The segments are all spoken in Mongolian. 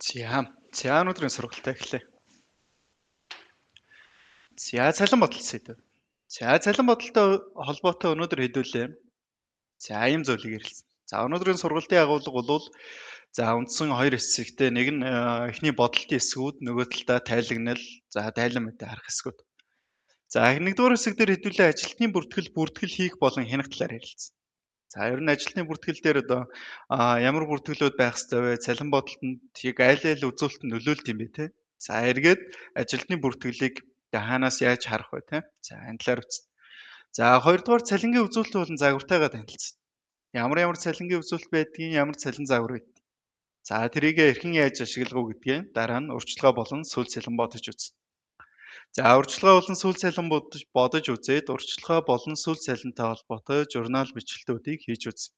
За, за өнөөдрийн сургалтаа эхлэе. За, цалин бодол сэдэв. За, цалин бодолтой холбоотой өнөөдөр хэдүүлээ. За, ийм зүйлийг ярилцсан. За, өнөөдрийн сургалтын агуулга бол за үндсэн хоёр хэсэгтэй, нэг нь эхний бодолтын хэсгүүд, нөгөө талдаа тайлагнал, за тайлан мэдээ харах хэсгүүд. За, нэгдүгээр хэсэг дээр хэдүүлээ ажилтны бүртгэл хийх болон хянах талаар ярилцсан. За, ер нь ажилтны бүртгэл дээр одоо ямар бүртгэлүүд байх ёстой вэ? Цалин бодолтод яг аль аль үзүүлэлт нөлөөлт юм бэ те? За, эргээд ажилтны бүртгэлийг хаанаас яаж харах вэ те? За, энэ талаар үзнэ. За, хоёрдугаар цалингийн үзүүлэлт болон загвартайгаа танилцсан. Ямар ямар цалингийн үзүүлэлт байдгийг, ямар цалин загвар байдгийг. За, тэрийг эрхэн яаж ашиглах уу гэдгийг дараа нь урьдчилгаа болон сүүл цалин бодож үзнэ. За, урьдчилгаа болон сүүл цалин бодож үзээд урьдчилгаа болон сүүл цалинтай холбоотой журнал бичлэлтүүдийг хийж үзнэ.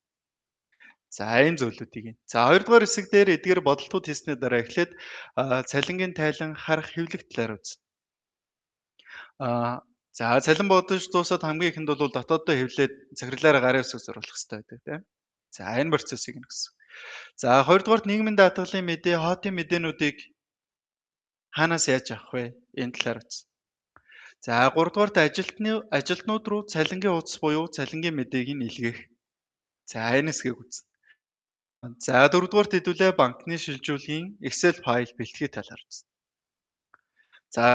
За, ийм зүйлүүдийг. За, хоёрдугаар хэсэг дээр эдгээр бодолтууд хийсний дараа эхлээд цалингийн тайлан харах хэвлэх талаар үзнэ. За, цалин бодож дуусаад хамгийн ихэнд бол дотооддоо хэвлээд захирлаараа гарын үсэг зуруулах хэрэгтэй байдаг тийм. За, энэ процессыг нь гэсэн. За, хоёрдугаарт нийгмийн даатгалын мэдээ, хотын мэдээнүүдийг хаанаас яаж авах вэ? Энэ талаар үзнэ. За, гуравдугаарт ажилтнууд руу цалингийн хуудас буюу цалингийн мэдээг нь илгээх. За, энэ хэсгийг үзнэ. За, дөрөвдүгээрт хэдүүлээ банкны шилжүүлгийн Excel файл бэлтгэх талаар үзнэ. За,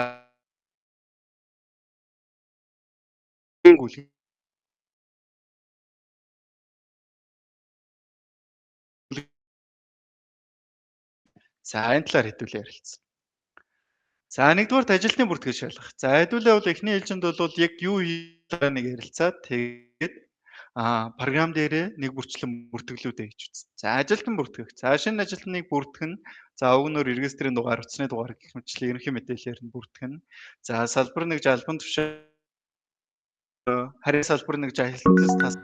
за, энэ талаар хэдүүлээ ярилцсан. За, нэгдүгээрт ажилтны бүртгэл шалгах. За, хэдүүлээ бол эхний ээлжинд бол яг юу хийж байгааг нэг ярилцаад тэгээд програм дээрээ нэг бүрчлэн бүртгэлүүдээ хийж үзнэ. За, ажилтан бүртгэх. За, шинэ ажилтныг бүртгэх нь за уг нь регистрийн дугаар, утасны дугаар гэх мэтчлэн ерөнхий мэдээллээр нь бүртгэх нь. За, салбар нэгж албан тушаал, харийн салбар нэгж ажилтнаас тас.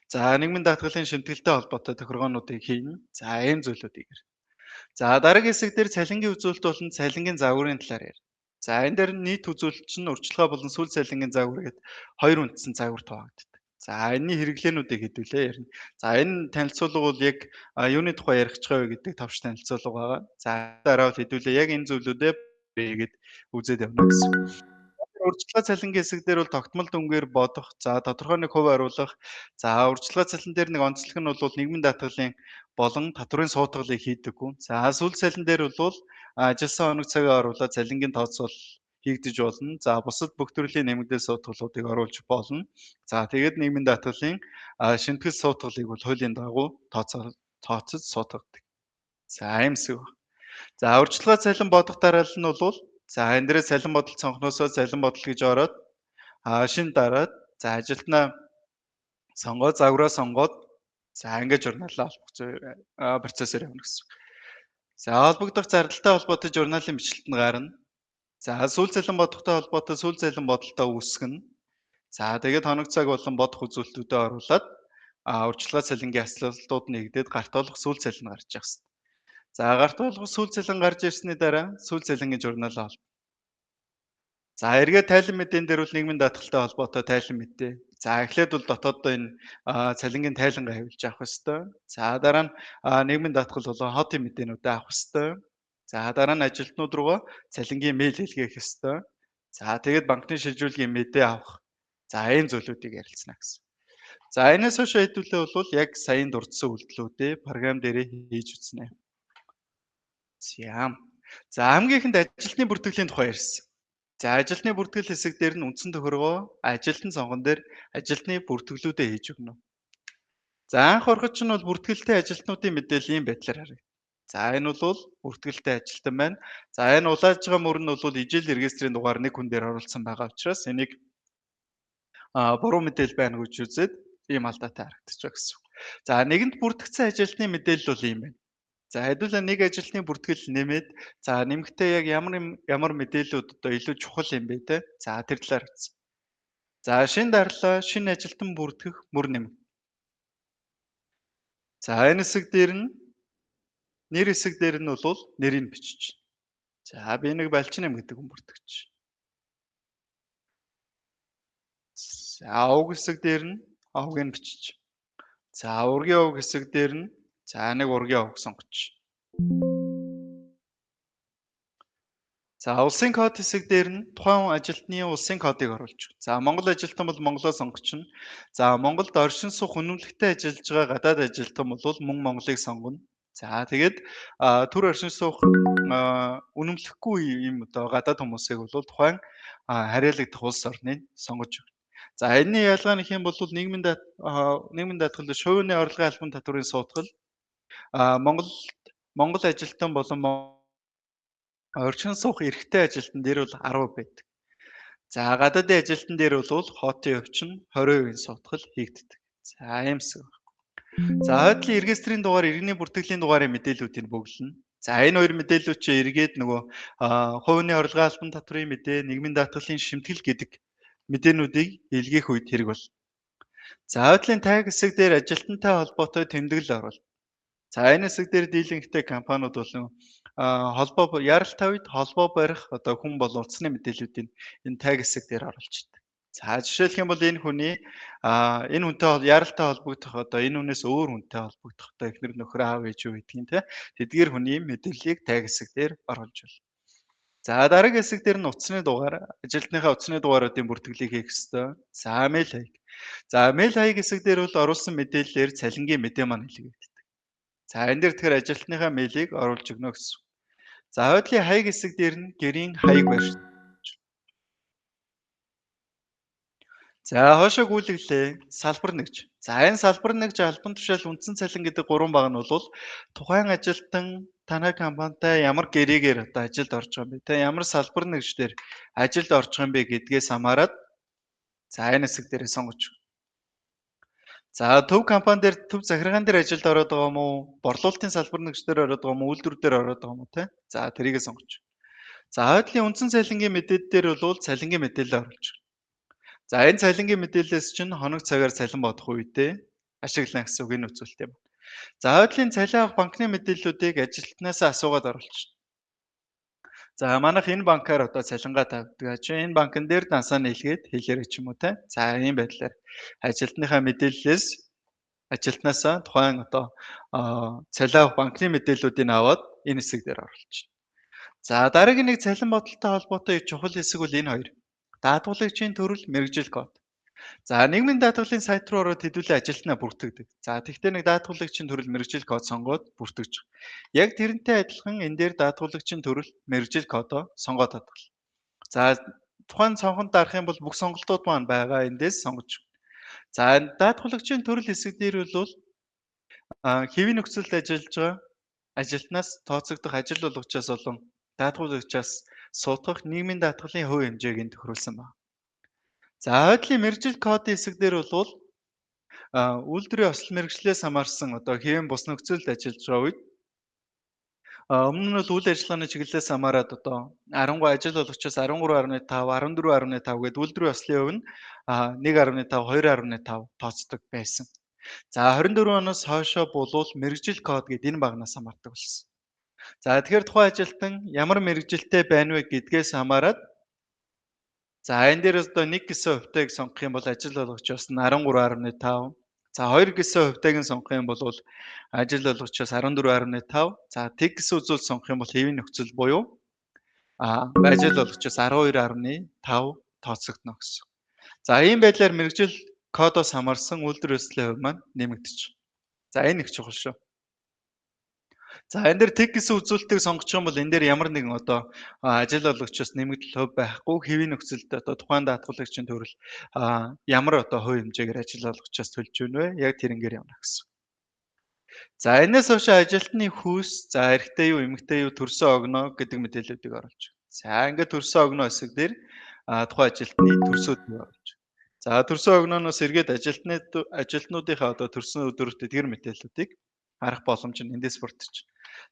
За, нийгмийн даатгалын шимтгэлтэй холбоотой тохиргоонуудыг хийнэ. За, ийм зүйлүүдийг ярина. За, дараагийн хэсэг дээр цалингийн үзүүлэлт болон цалингийн загварын талаар ярина. За, энэ дээр нийт үзүүлэлт чинь урьдчилгаа болон сүүл цалингийн загвар гээд хоёр үндсэн загвар хуваагддаг. За, энэний хэрэглээнүүдийг хэдүүлээ ярина. За, энэ танилцуулга бол яг юуны тухай ярих гэж байгаа вэ гэдэг товч танилцуулга байгаа. За, дараа бол хэдүүлээ яг энэ зүйлүүдээ гээд үзээд явна гэсэн. Урьдчилгаа цалингийн хэсэг дээр бол тогтмол дүнгээр бодох, за тодорхой нэг хувь оруулах, за урьдчилгаа цалин дээр нэг онцлог нь бол нийгмийн даатгалын болон татврын суутгалыг хийдэггүй. За, сүүл цалин дээр бол ажилласан хоног цагаа оруулаад цалингийн тооцоол хийгдэж болно. За, бусад бүх төрлийн нэмэгдэл суутгалуудыг оруулж болно. За, тэгээд нийгмийн даатгалын шимтгэл суутгалыг бол хуулийн дагуу тооцож суутгадаг. За, ийм хэсэг. За, урьдчилгаа цалин бодох дараалал нь бол за энэ дээрээ цалин бодол цонхноосоо цалин бодол гэж ороод шин дараад за ажилтнаа сонгоод загвараа сонгоод за ингээд журналаа холбох процессор явна гэсэн. За, холбогдох зардалтай холбоотой журналын бичлэлт нь гарна. За, сүүл цалин бодохтой холбоотой сүүл цалин бодолтоо үүсгэнэ. За, тэгээд хоног цаг болон бодох үзүүлэлтүүдэд оруулаад урьдчилгаа цалингийн асуултууд нэгдээд гарт болох сүүл цалин гарч явах хэрэгтэй. За, гарт болох сүүл цалин гарч ирсний дараа сүүл цалингийн журналаа холбоно. За, эргээд тайлан мэдээн дээр бол нийгмийн даатгалтай холбоотой тайлан мэдээ. За, эхлээд бол дотооддоо энэ цалингийн тайлангаа хэвлэж авах ёстой. За, дараа нь нийгмийн даатгал болон хотын мэдээнүүдээ авах ёстой. За, дараа нь ажилтнууд руугаа цалингийн мэйл илгээх ёстой. За, тэгээд банкны шилжүүлгийн мэдээ авах. За, ийм зүйлүүдийг ярилцсана гэсэн. За, энэс хойш хэдүүлээ бол яг саяын дурдсан үйлдэлүүдээ програм дээрээ хийж үзнэ. За. За, хамгийн ихэнд ажилтны бүртгэлийн тухай ярьсан. За, ажилтны бүртгэл хэсэг дээр нь үндсэн тохиргоо ажилтан сонгон дээр ажилтны бүртгэлүүдээ хийж өгнө. За, анх ороход чинь бол бүртгэлтэй ажилтнуудын мэдээлэл ийм байдлаар харагдана. За, энэ бол бүртгэлтэй ажилтан байна. За, энэ улааж байгаа мөр нь бол ижил регистрийн дугаар нэг хүн дээр оруулсан байгаа учраас энийг буруу мэдээлэл байна гэж үзээд ийм алдаатай харагдаж байгаа гэсэн. За, нэгэнд бүртгэгдсэн ажилтны мэдээлэл бол ийм байна. За, хэдүүлээ нэг ажилтны бүртгэл нэмээд за нэмэхдээ яг ямар ямар мэдээллүүд одоо илүү чухал юм бэ те? За, тэр талаар үзсэн. За, шинэ дарлаа, шинэ ажилтан бүртгэх мөр нэмэг. За, энэ хэсэг дээр нь нэр хэсэг дээр нь бол нэрийг бичиж. За, би нэг балчин юм гэдэг хүн бүртгэж. За, уг хэсэг дээр нь овгийг бичиж. За, ургийн уг хэсэг дээр нь за нэг ургийн овг сонгоч. За, улсын код хэсэг дээр нь тухайн ажилтны улсын кодыг оруулж. За, Монгол ажилтан бол Монголоо сонгочихно. За, Монголд оршин суух үнэмлэхтэй ажиллаж байгаа гадаад ажилтан бол мөн Монголыг сонгоно. За, тэгээд төр оршин суух үнэмлэхгүй ийм одоо гадаад хүмүүсийг бол тухайн харьяалагдах улс орныг сонгож өгнө. За, энэний ялгаа нэх юм бол нийгмийн даатгал шувууны орлогын албан татварын суудгал Монгол ажилтан болон оршин суух эрхтэй ажилтан дээр бол 10% байдаг. За, гадаадын ажилтан дээр бол хотын хувьч нь 20% суудгал хийгддэг. За, иймсэг. За, хойдлын регистрийн дугаар, иргэний бүртгэлийн дугаарын мэдээллүүдийг бөглөнө. За, энэ хоёр мэдээллүүд чинь эргээд нөгөө хувийн орлогын албан татварын мэдээ, нийгмийн даатгалын шимтгэл гэдэг мэдээнүүдийг илгээх үед хэрэг бол. За, хойдлын таг хэсэг дээр ажилтнтай холбоотой тэмдэглэл оруул. За, энэ хэсэг дээр дийлэнхтэй компаниуд болон холбоо яралтай үед холбоо барих одоо хүн бол утасны мэдээллүүдийг энэ таг хэсэг дээр оруулчихдаг. За, жишээлх юм бол энэ хүний энэ хүнтэй яралтай холбогдох одоо энэ хүнээс өөр хүнтэй холбогдох одоо эхнэр нөхөр аав ээж юу гэдгийг те тэдгээр хүний мэдээллийг таг хэсэг дээр оруулж байна. За, дараагийн хэсэг дээр нь утасны дугаар, ажилтныхаа утасны дугааруудын бүртгэлийг хийх ёстой. За, мэйл хаяг. За, мэйл хаяг хэсэг дээр бол оруулсан мэдээллээр цалингийн мэдээ маань илгээгддэг. За, энэ дээр тэгэхээр ажилтныхаа мэйлийг оруулж өгнө гэсэн. За, хойдлын хаяг хэсэг дээр нь гэрийн хаяг барьж. За, хойшоо гүйлгэлээ. Салбар нэгж. За, энэ салбар нэгж албан тушаал үндсэн цалин гэдэг гурван баг нь бол тухайн ажилтан танай компанитай ямар гэрээгээр одоо ажилд орж байгаа юм бэ? Тэ ямар салбар нэгж дээр ажилд орж байгаа юм бэ гэдгээс хамаарат за энэ хэсэг дээрээ сонгож. За, төв компани дээр төв захиргаан дээр ажилд ороод байгаа юм уу? Борлуулалтын салбар нэгж дээр ороод байгаа юм уу? Үйлдвэр дээр ороод байгаа юм уу те? За, тэрийгээ сонгож. За, хойдлын үндсэн цалингийн мэдээлэл дээр бол цалингийн мэдээлэл оруулж. За, энэ цалингийн мэдээлэлээс чинь хоног цагаар цалин бодох үедээ ашиглана гэсэн үг энэ үзүүлэлт юм. За, хойдлын цалин авах банкны мэдээллүүдийг ажилтнаас асуугаад оруулж. За, манайх энэ банкар одоо цалингаа тавьдаг. Чи энэ банкн дээр дансаа нийлгээд хэлээрэй ч юм уу те. За, ийм байдлаар ажилтныхаа мэдээллээс ажилтнаасаа тухайн одоо цалин авах банкны мэдээллүүдийг аваад энэ хэсэг дээр оруулж. За, дараагийн нэг цалин бодолтой холбоотой чухал хэсэг бол энэ хоёр. Даатгуулагчийн төрөл, мэргэжил код. За, нийгмийн даатгалын сайт руу ороод хэдүүлээ ажилтнаа бүртгэдэг. За, тэгвэл нэг даатгуулагчийн төрөл, мэргэжил код сонгоод бүртгэж. Яг тэрнтэй адилхан энэ дээр даатгуулагчийн төрөл, мэргэжил кодоо сонгоод хадгал. За, тухайн цонхонд дарах юм бол бүх сонголтууд маань байгаа эндээс сонгож. За, даатгуулагчийн төрөл хэсэг дээр бол хэвийн нөхцөлд ажиллаж байгаа ажилтнаас тооцогдох ажил болгогчоос болон даатгуулагчаас суудах нийгмийн даатгалын хувь хэмжээг нь тохируулсан байна. За, хойдлын мэргэжил кодын хэсэг дээр бол үйлдвэрийн осол мэргэжлээс хамаарсан одоо хэвийн бус нөхцөлд ажиллаж байгаа үед өмнө нь бол үйл ажиллагааны чиглэлээс хамаарат одоо 13 ажил болгогчоос 13.5, 14.5 гээд үйлдвэрийн ослын хувь нь 1.5, 2.5 тооцдог байсан. За, 24 оноос хойшоо болвол мэргэжил код гээд энэ багнаас хамаардаг болсон. За, тэгэхээр тухайн ажилтан ямар мэргэжилтэй байна вэ гэдгээс хамаарат за энэ дээр одоо 1 гэсэн хувьтайг сонгох юм бол ажил болгогчоос нь 13.5. За, 2 гэсэн хувьтайг нь сонгох юм бол ажил болгогчоос 14.5. За, тэг гэсэн үзүүлэлт сонгох юм бол хэвийн нөхцөл буюу ажил болгогчоос 12.5 тооцогдно гэсэн. За, ийм байдлаар мэргэжил кодоос хамаарсан үйлдвэр өслийн хувь маань нэмэгдэж. За, энэ их чухал шүү. За, энэ дээр тэг гэсэн үзүүлэлтийг сонгочих юм бол энэ дээр ямар нэгэн одоо ажил болгогчоос нэмэгдэл хувь байхгүй хэвийн нөхцөлд одоо тухайн даатгуулагчийн төрөл ямар одоо хувь хэмжээгээр ажил болгогчоос төлж өгнө вэ? Яг тэрнгээр явна гэсэн. За, энэс хойш ажилтны хүйс, за эрэгтэй юу, эмэгтэй юу, төрсөн огноо гэдэг мэдээллүүдийг оруулж. За, ингээд төрсөн огноо хэсэг дээр тухайн ажилтны төрсөн өдрийг оруулж. За, төрсөн огнооноос эргээд ажилтнуудынхаа одоо төрсөн өдрөт эдгэр мэдээллүүдийг харах боломж нь эндээс бүрдэж.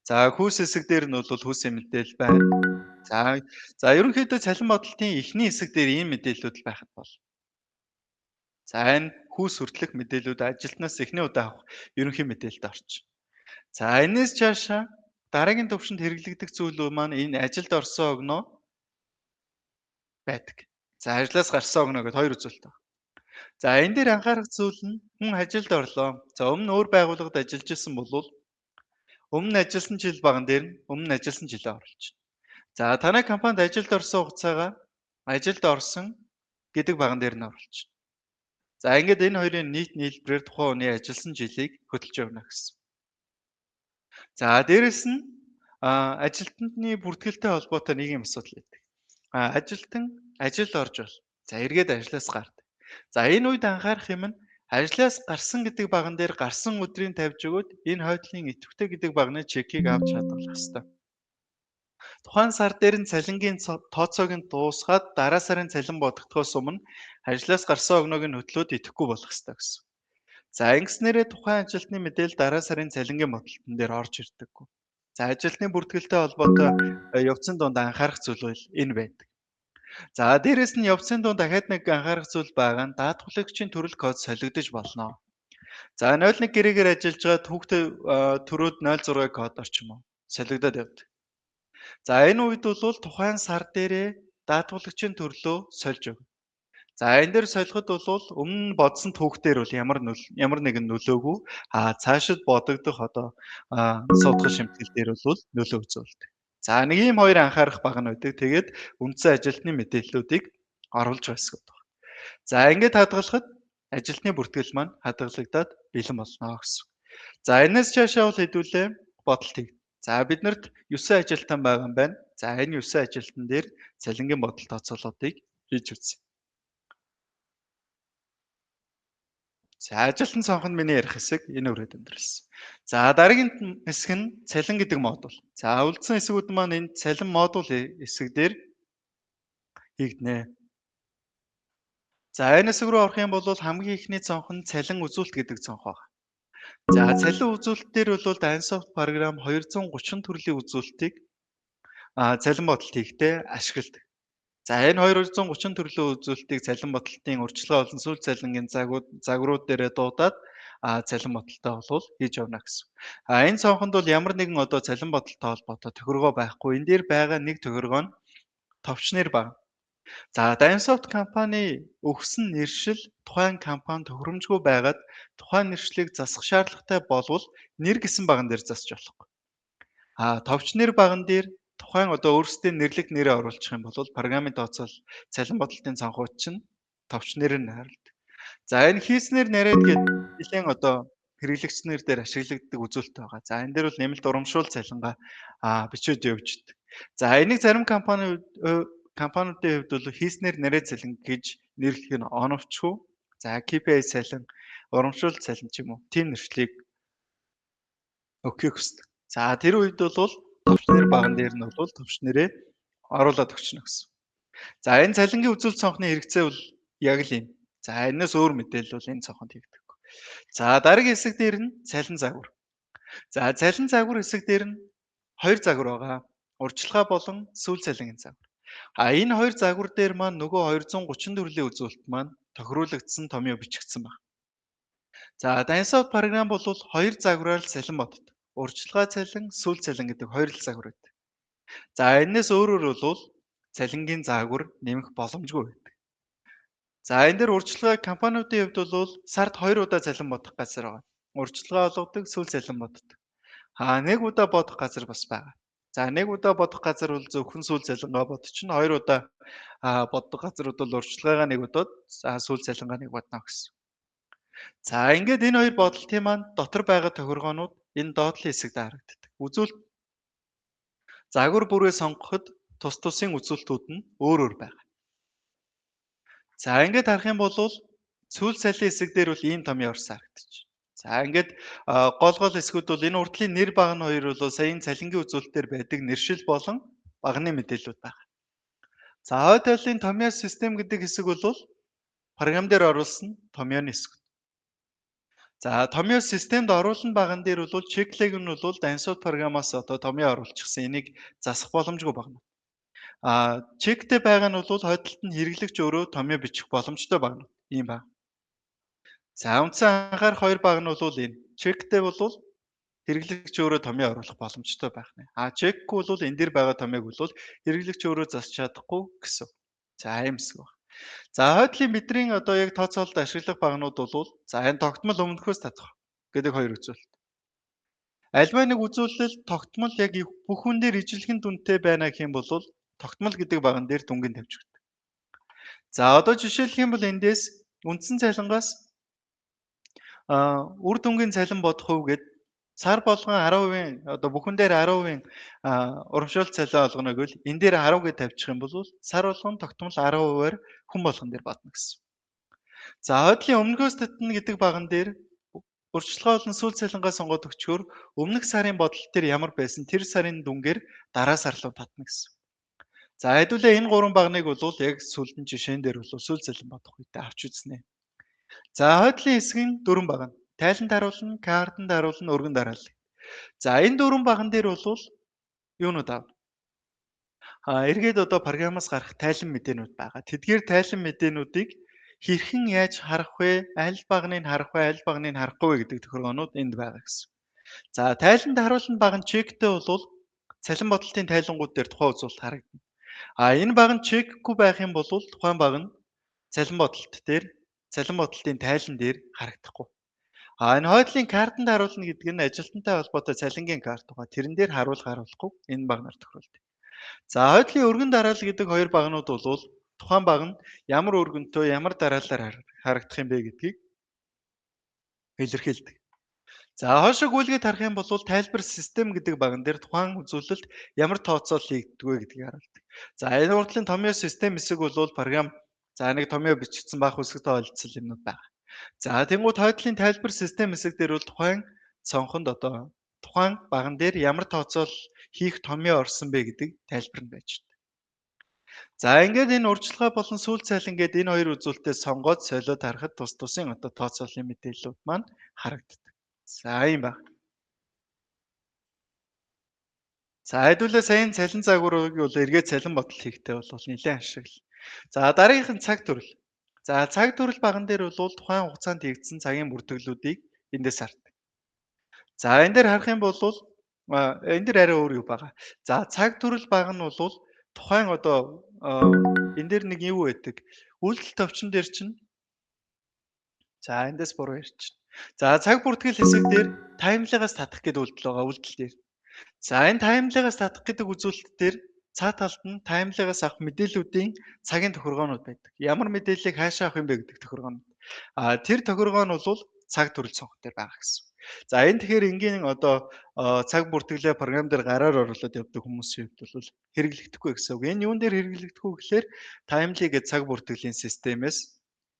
За, хүйс хэсэг дээр нь бол хүйсийн мэдээлэл байна. За, ерөнхийдөө цалин бодолтын эхний хэсэг дээр ийм мэдээллүүд байхад бол. За, энэ хүйс хүртэлх мэдээллүүд ажилтнаас эхний удаа авах ерөнхий мэдээлэлд орч. За, энэс цаашаа дараагийн төвшөнд хэрэглэгдэх зүйл маань энэ ажилд орсон огноо байдаг. За, ажлаас гарсан огноо гэдээ хоёр үзүүлэлт байна. За, энэ дээр анхаарах зүйл нь хүн ажилд орлоо. За, өмнө өөр байгууллагад ажиллаж исэн бол өмнө ажилласан жил баган дээр нь өмнө ажилласан жилээ оруулж. За танай компанид ажилд орсон хугацаагаа ажилд орсон гэдэг баган дээр нь оруулчихна. За ингээд энэ хоёрын нийт нийлбэрээр тухайн хүний ажилласан жилийг хөтөлж явна гэсэн. За дээрэс нь ажилтны бүртгэлтэй холбоотой нэг юм асуудал байдаг. Ажилтан ажилд орж бол за эргээд ажлаас гардаг. За энэ үед анхаарах юм нь ажлаас гарсан гэдэг баган дээр гарсан өдрийн тавьж өгөөд энэ хойдлын идэвхтэй гэдэг багны чекийг авч хадгалах ёстой. Тухайн сар дээр нь цалингийн тооцоог нь дуусгаад дараа сарын цалин бодогдохоос өмнө ажлаас гарсан огноог нь хөтлөөд идэхгүй болох ёстой гэсэн. За ингэснээрээ тухайн ажилтны мэдээлэл дараа сарын цалингийн бодолтон дээр орж ирдэггүй. За ажилтны бүртгэлтэй холбоотой явцын дунд анхаарах зүйл бол энэ байдаг. За дээрэс нь явцын дунд дахиад нэг анхаарах зүйл байгаа нь даатгуулагчийн төрөл код солигдож болно. За 01 гэрээгээр ажиллаж байгаа түүхтэй төрүүд 06 кодоор ч юм уу солигдоод явдаг. За энэ үед бол тухайн сар дээрээ даатгуулагчийн төрлөө сольж өгнө. За энэ дээр солиход бол өмнө нь бодсон түүхтэр бол ямар нэгэн нөлөөгүй, цаашид бодогдох одоо судалгаа шимтгэл дээр бол нөлөө үзүүлдэг. За нэг ийм хоёр анхаарах баг нь байдаг. Тэгээд үндсэн ажилтны мэдээллүүдийг оруулж байсан гэдэг. За ингээд хадгалахад ажилтны бүртгэл маань хадгалагдаад бэлэн болно гэсэн. За энэс цаашаа бол хэдүүлээ бодолт хий. За биднэрт 9 ажилтан байгаа юм байна. За энэ 9 ажилтан дээр цалингийн бодол тооцоолоодыг хийж үзье. За ажилтан цонх нь миний ярих хэсэг энэ үрээд өндөрлөсөн. За дараагийн хэсэг нь цалин гэдэг модуль. За үлдсэн хэсгүүд маань энэ цалин модуль хэсэг дээр хийгднэ. За энэ хэсэг рүү орох юм бол хамгийн эхний цонх нь цалин үзүүлэлт гэдэг цонх байна. За цалин үзүүлэлт дээр бол Dynsoft програм 230 төрлийн үзүүлэлтийг цалин бодолт хийхдээ ашигладаг. За энэ 230 төрлийн үзүүлэлтийг цалин бодолтын урьдчилгаа болон сүүл цалингийн загварууд дээрээ дуудаад цалин бодолтоо болвол хийж явна гэсэн. Энэ цонхонд бол ямар нэгэн одоо цалин бодолтой холбоотой тохиргоо байхгүй. Энэ дээр байгаа нэг тохиргоо нь товч нэр байна. За Dynsoft компани өгсөн нэршил тухайн компани тохиромжгүй байгаад тухайн нэршлийг засах шаардлагатай болвол нэр гэсэн баган дээр засч болохгүй. Товч нэр баган дээр тухайн одоо өөрсдийн нэрлэх нэрээ оруулчих юм бол програмын тооцоол цалин бодолтын цонхууд чинь товч нэрээр нь харуулдаг. За энэ хийснээр нарээд гээд нэлээд одоо хэрэглэгчнэр дээр ашиглагддаг үзүүлэлт байгаа. За энэ дээр бол нэмэлт урамшуул цалингаа бичээд явж идэг. За энийг зарим компаниудын хувьд бол хийснээр нарийн цалин гэж нэрлэх нь оновчгүй. За KPI цалин, урамшуул цалин ч юм уу тийм нэршлийг өгөхийг хүсдэг. За тэр үед бол товч нэр баган дээр нь бол товч нэрээ оруулаад өгчнө гэсэн. За энэ цалингийн үзүүлэлт цонхны хэрэгцээ бол яг л юм. За энэс өөр мэдээлэл бол энэ цонхонд хийгдэггүй. За дараагийн хэсэг дээр нь цалин загвар. За цалин загвар хэсэг дээр нь хоёр загвар байгаа. Урьдчилгаа болон сүүл цалингийн загвар. Энэ хоёр загвар дээр маань нөгөө 230 төрлийн үзүүлэлт маань тохируулагдсан томьёо бичигдсэн байна. За Dynsoft програм бол хоёр загвараар л цалин боддог. Урьдчилгаа цалин, сүүл цалин гэдэг хоёр л загвар байдаг. За энэс өөрөөр бол цалингийн загвар нэмэх боломжгүй байдаг. За энэ дээр урьдчилгаа компаниудын хувьд бол сард 2 удаа цалин бодох газар байгаа. Урьдчилгаа олгодог, сүүл цалин боддог. Нэг удаа бодох газар бас байгаа. За нэг удаа бодох газар бол зөвхөн сүүл цалингаа бодчихно. Хоёр удаа бодох газрууд бол урьдчилгаагаа нэг удаад, сүүл цалингаа нэг бодно гэсэн. За ингээд энэ хоёр бодолтын маань дотор байгаа тохиргоонууд энэ доотлын хэсэгт харагддаг. Үзүүлэлт загвар бүрээ сонгоход тус тусын үзүүлэлтүүд нь өөр өөр байгаа. За ингээд харах юм бол сүүл цалин хэсэг дээр бол ийм томьёо орсон харагдчих. За ингээд гол хэсгүүд бол энэ урдлын нэр баг нь хоёр бол саяын цалингийн үзүүлэлт дээр байдаг нэршил болон багны мэдээллүүд байна. За хойд талын томьёо систем гэдэг хэсэг бол програм дээр оруулсан томьёоны хэсэг. За томьёо системд оруулна баган дээр бол чеклэг нь бол Dynsoft програмаас одоо томьёо оруулчихсан энийг засах боломжгүй багна. Чектэй байгаа нь бол хойд талд нь хэрэглэгч өөрөө томьёо бичих боломжтой багна. Ийм баг. За үндсэн анхаарах хоёр баг нь бол энэ. Чектэй бол хэрэглэгч өөрөө томьёо оруулах боломжтой байх нэ. Чекгүй бол энэ дээр байгаа томьёог бол хэрэглэгч өөрөө засч чадахгүй гэсэн. За ийм хэсэг баг. За хойдлын бидний одоо яг тооцоололд ашиглах багнууд бол за энэ тогтмол өмнөхөөс татах гэдэг хоёр үзүүлэлт. Альва нэг үзүүлэлт тогтмол яг бүх хүн дээр ижилхэн дүнтэй байна гэх юм бол тогтмол гэдэг баган дээр дүнгийн тавьж өгдөг. За одоо жишээлх юм бол эндээс үндсэн цалингаас үр дүнгийн цалин бодох уу гэд сар болгон 10% одоо бүхэн дээр 10% урамшуулт цалин олгоно гэвэл энэ дээр 10 гэж тавьчих юм бол сар болгон тогтмол 10%-аар хүн болгон дээр бодно гэсэн. За хойдлын өмнөхөөс татна гэдэг баган дээр урьдчилгаа болон сүүл цалингаа сонгоод өгчхөөр өмнөх сарын бодолт дээр ямар байсан тэр сарын дүнгээр дараа сар руу татна гэсэн. За хэдүүлээ энэ гурван багныг бол яг сүүлд нь жишээн дээр бол сүүл цалин бодох үедээ авч үзнэ. За хойдлын хэсэг нь дөрвөн багна. Тайлан даруулна, картан даруулна, өргөн дараалал. За энэ дөрвөн баган дээр бол юунууд авна? Эргээд одоо програмаас гарах тайлан мэдээнүүд байгаа. Тэдгээр тайлан мэдээнүүдийг хэрхэн яаж харах вэ? Аль багныг харах вэ? Аль багныг харахгүй вэ гэдэг тохиргоонууд энд байгаа гэсэн. За тайлан даруулна баг нь чектэй бол цалин бодолтын тайлангууд дээр тухайн үзүүлэлт харагдана. Энэ баг нь чекгүй байх юм бол тухайн баг нь цалин бодолт дээр цалин бодолтын тайлан дээр харагдахгүй. Энэ хойдлын картанд харуулна гэдэг нь ажилтнтай холбоотой цалингийн карт байгаа. Тэрэн дээр харуулах харуулахгүй энэ багнаар тохируулдаг. За хойдлын өргөн дараалал гэдэг хоёр багнууд бол тухайн баг нь ямар өргөнтөө ямар дараалалаар харагдах юм бэ гэдгийг илэрхийлдэг. За хойшоо гүйлгээд харах юм бол тайлбар систем гэдэг баган дээр тухайн үзүүлэлт ямар тооцоолол хийгддэг вэ гэдгийг харуулдаг. За энэ урдлын томьёо систем хэсэг бол програм за нэг томьёо бичигдсэн баах үсгтэй холилцол юмнууд байна. За тэнгууд хойдлын тайлбар систем хэсэг дээр бол тухайн цонхонд одоо тухайн баган дээр ямар тооцоолол хийх томьёо орсон бэ гэдэг тайлбар нь байж байна. За ингээд энэ урьдчилгаа болон сүүл цалин гээд энэ хоёр үзүүлэлтээ сонгоод солиод харахад тус тусын одоо тооцооллын мэдээллүүд маань харагддаг. За ийм байна. За хэдүүлээ саяын цалин загварыг бол эргээд цалин бодол хийхдээ бол нэлээд ашиглал. За дараагийнх нь цаг төрөл. За цаг төрөл баган дээр бол тухайн хугацаанд хийгдсэн цагийн бүртгэлүүдийг эндээс хардаг. За энэ дээр харах юм бол энэ дээр арай өөр юу байгаа. За цаг төрөл баг нь бол тухайн одоо энэ дээр нэг юу байдаг. Үйлдэл товчон дээр чинь за эндээс буруу ярьчихна. За цаг бүртгэл хэсэг дээр таймлигаас татах гэдэг үйлдэл байгаа үйлдэл дээр. За энэ таймлигаас татах гэдэг үзүүлэлт дээр цаа талд нь таймлигаас авах мэдээллүүдийн цагийн тохиргоонууд байдаг. Ямар мэдээллийг хаашаа авах юм бэ гэдэг тохиргоонууд. Тэр тохиргоо нь бол цаг төрөл цонх дээр байгаа гэсэн. За энэ тэгэхээр энгийн одоо цаг бүртгэлээ програм дээр гараар оруулаад явдаг хүмүүсийн хувьд бол хэрэглэгдэхгүй гэсэн үг. Энэ юун дээр хэрэглэгдэх вэ гэхээр таймли гэдэг цаг бүртгэлийн системээс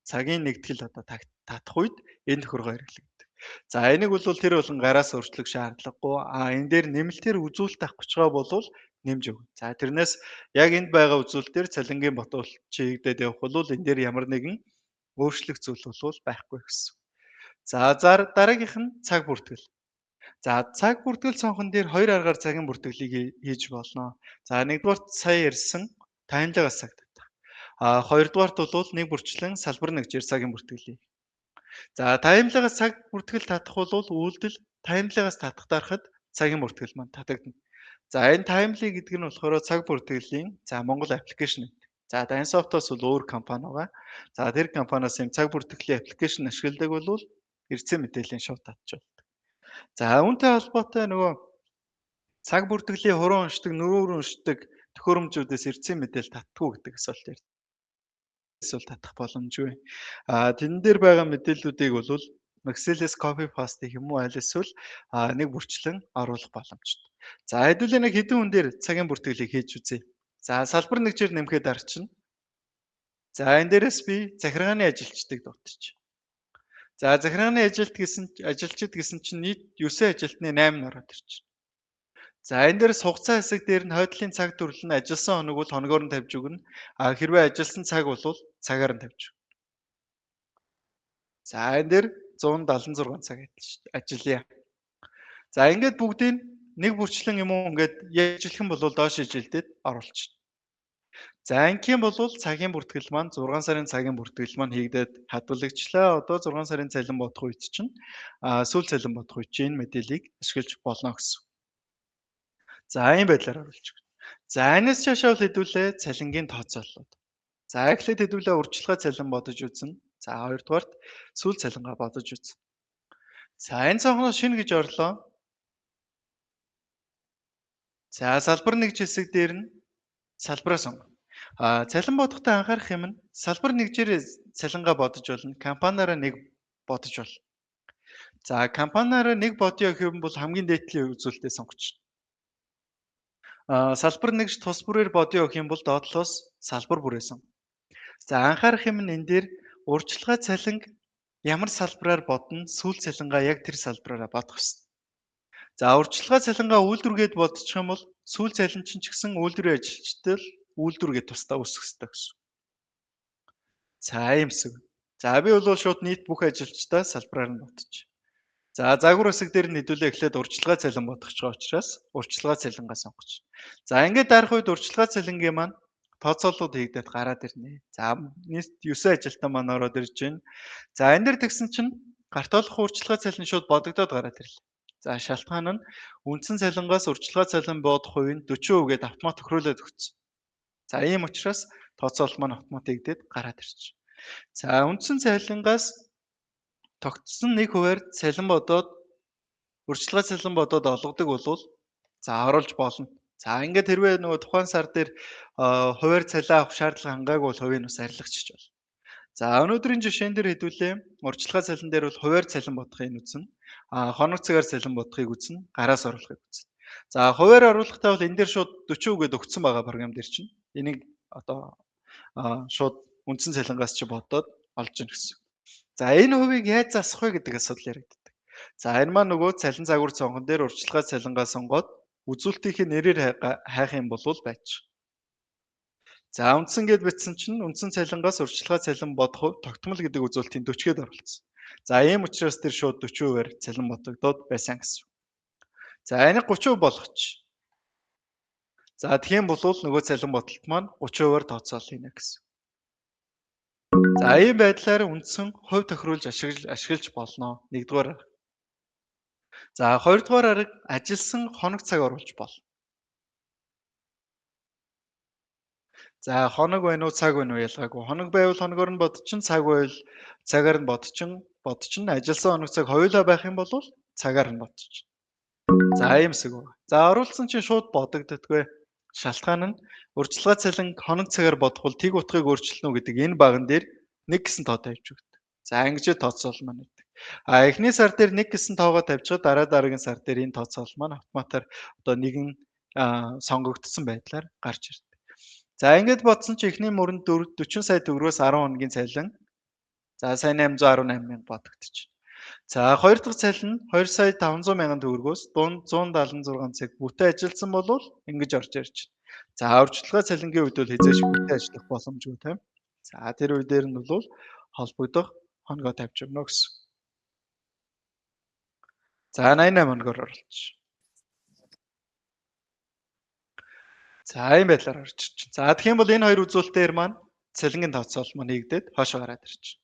цагийн нэгтгэл одоо татах үед энэ тохиргоо хэрэглэгддэг. За энийг бол тэр болон гараас өөрчлөх шаардлагагүй. Энэ дээр нэмэлтээр үзүүлэлт авах гэж байгаа бол нэмж өгнө. За тэрнээс яг энд байгаа үзүүлэлтээр цалингийн ботуулт хийгдээд явах бол энэ дээр ямар нэгэн өөрчлөх зүйл бол байхгүй гэсэн. За дараагийнх нь цаг бүртгэл. За цаг бүртгэл цонхон дээр хоёр аргаар цагийн бүртгэлийг хийж болно. За нэгдүгээрт сая ярьсан таймлагаас цаг татах. Хоёрдугаарт бол нэг бүрчлэн салбар нэгжээр цагийн бүртгэлийг. За таймлагаас цаг бүртгэл татах бол үйлдэл таймлагаас татах дарахад цагийн бүртгэл маань татагдана. За энэ таймли гэдэг нь болохоор цаг бүртгэлийн за Монгол аппликейшн гэдэг. За Dynsoft-оос бол өөр компани байгаа. За тэр компаниас юм цаг бүртгэлийн аппликейшн ашигладаг бол эрдэсийн мэдээллийн шууд татж болдог. За үүнтэй холбоотой нөгөө цаг бүртгэлийн хуруу уншдаг, нүүр уншдаг төхөөрөмжүүдээс эрдэсийн мэдээлэл татдаггүй гэдэг асуулт ярьдаг. Эсвэл татах боломжгүй. Тэрэн дээр байгаа мэдээллүүдийг бол Excel-ээс copy paste гэх юм уу аль эсвэл нэг бүрчлэн оруулах боломжтой. За хэдүүлээ нэг хэдэн хүн дээр цагийн бүртгэлийг хийж үзье. За салбар нэгжээр нэмэхэд дарчна. За энэ дээрээс би захиргааны ажилчдыг дутчих. За захиргааны ажилчид гэсэн чинь нийт 9 ажилтны 8 нь ороод ирчихнэ. За энэ дээр хугацаа хэсэг дээр нь хойдлын цаг төрөл нь ажилласан хоног бол хоногоор нь тавьж өгнө. Хэрвээ ажилласан цаг бол цагаар нь тавьж өгнө. За энэ дээр 176 цаг ажиллая. За ингээд бүгдийг нэг бүрчлэн юм уу ингээд яжлах юм бол доош ижилдээд оруулчихна. За ингэх юм бол цагийн бүртгэл маань 6 сарын цагийн бүртгэл маань хийгдээд хадгалагчлаа. Одоо 6 сарын цалин бодох үед чинь сүүл цалин бодох үед чинь энэ мэдээллийг ашиглаж болно гэсэн. За ийм байдлаар оруулж өгнө. За энэс цаашаа бол хэдүүлээ цалингийн тооцооллууд. За эхлээд хэдүүлээ урьдчилгаа цалин бодож үзнэ. За хоёрдугаарт сүүл цалингаа бодож үзнэ. За энэ цонхноос шинэ гэж орлоо. За салбар нэгж хэсэг дээр нь салбараа сонгоно. Цалин бодохдоо анхаарах юм нь салбар нэгжээр цалингаа бодож болно. Компаниараа нэг бодож болно. За компаниараа нэг бодъё гэх юм бол хамгийн дээд талын үзүүлэлтээ сонгоч. Салбар нэгж тус бүрээр бодъё гэх юм бол доотлоос салбар бүрээ сонгоно. За анхаарах юм нь энэ дээр урьдчилгаа цалинг ямар салбараар бодно, сүүл цалингаа яг тэр салбараараа бодох ёстой. За урьдчилгаа цалингаа үйлдвэргээд бодчих юм бол сүүл цалин чинь ч гэсэн үйлдвэрийн ажилчдад л үйлдвэргээ тусдаа үүсгэх ёстой гэсэн. За ийм хэсэг. За би бол шууд нийт бүх ажилчдаа салбараар нь бодчих. За загвар хэсэг дээр нь хэдүүлээ эхлээд урьдчилгаа цалин бодох байгаа учраас урьдчилгаа цалингаа сонгоч. За ингээд дарах үед урьдчилгаа цалингийн маань тооцоолууд хийгдээд гараад ирнэ. За нийт 9 ажилтан маань ороод ирж байна. За энэ дэр тэгсэн чинь гартоолох урьдчилгаа цалин шууд бодогдоод гараад ирлээ. За шалтгаан нь үндсэн цалингаас урьдчилгаа цалин бодох хувь нь 40% гээд автомат тохируулаад өгсөн. За ийм учраас тооцоолол маань автомат хийгдээд гараад ирж. За үндсэн цалингаас тогтсон нэг хувиар цалин бодоод урьдчилгаа цалин бодоод олгодог болвол за оруулж болно. За ингээд хэрвээ нөгөө тухайн сар дээр хувиар цалин авах шаардлага хангаагүй бол хувийг бас арилгачих болно. За өнөөдрийн жишээн дээр хэдүүлээ урьдчилгаа цалин дээр бол хувиар цалин бодохыг үзнэ. Хоног цагаар цалин бодохыг үзнэ, гараас оруулахыг үзнэ. За хувиар оруулахдаа бол энэ дээр шууд 40% гээд өгсөн байгаа програм дээр чинь. Энийг одоо шууд үндсэн цалингаас чи бодоод олж ийн гэсэн. За энэ хувийг яаж засах вэ гэдэг асуудал яригддаг. За энэ маань нөгөө цалин загвар цонхон дээр урьдчилгаа цалингаа сонгоод үзүүлэлтийнхээ нэрээр хайх юм бол байж. За үндсэн гэд бичсэн чинь үндсэн цалингаас урьдчилгаа цалин бодох тогтмол гэдэг үзүүлэлтийн 40-д оролцсон. За ийм учраас тэр шууд 40%-аар цалин бодогдоод байсан гэсэн. За энийг 30% болгоч. За тэгэх юм бол нөгөө цалин бодолт маань 30%-аар тооцоолол хийнэ гэсэн. За ийм байдлаар үндсэн хувь тохируулж ашиглаж болно. Нэгдүгээр арга. За хоёрдугаар арга ажилласан хоног цаг оруулж болно. За хоног байна уу цаг байна уу ялгаагүй. Хоног байвал хоногоор нь бодчин, цаг байвал цагаар нь бодчин, ажилласан хоног цаг хоёулаа байх юм бол цагаар нь бодчин. За ийм хэсэг байна. За оруулсан чинь шууд бодогддоггүй. Шалтгаан нь урьдчилгаа цалин хоног цагаар бодох бол тэг утгыг өөрчилнө гэдэг энэ баган дээр 1 гэсэн тоо тавьж өгдөг. За ингэж тооцоол маань өгдөг. Эхний сар дээр 1 гэсэн тоогоо тавьчихад дараа дараагийн сар дээр энэ тооцоол маань автоматар одоо нэгэн сонгогдсон байдлаар гарч ирдэг. За ингэж бодсон чинь эхний мөрөнд 40 сая төгрөгөөс 10 хоногийн цалин за сая 818 мянга бодогдчих. За хоёр дахь цалин 2 сая 500 мянган төгрөгөөс 176 цаг бүтэн ажилласан бол ингэж орж ирж байна. За урьдчилгаа цалингийн үед бол хэзээ ч бүтэн ажиллах боломжгүй тийм. За тэр үе дээр нь бол холбогдох хоногоо тавьж өгнө гэсэн. За 88 хоногоор оруулж. За ийм байдлаар орж ирж байна. За тэгэх юм бол энэ хоёр үзүүлэлтээр маань цалингийн тооцоолол маань хийгдээд хойшоо гараад ирж байна.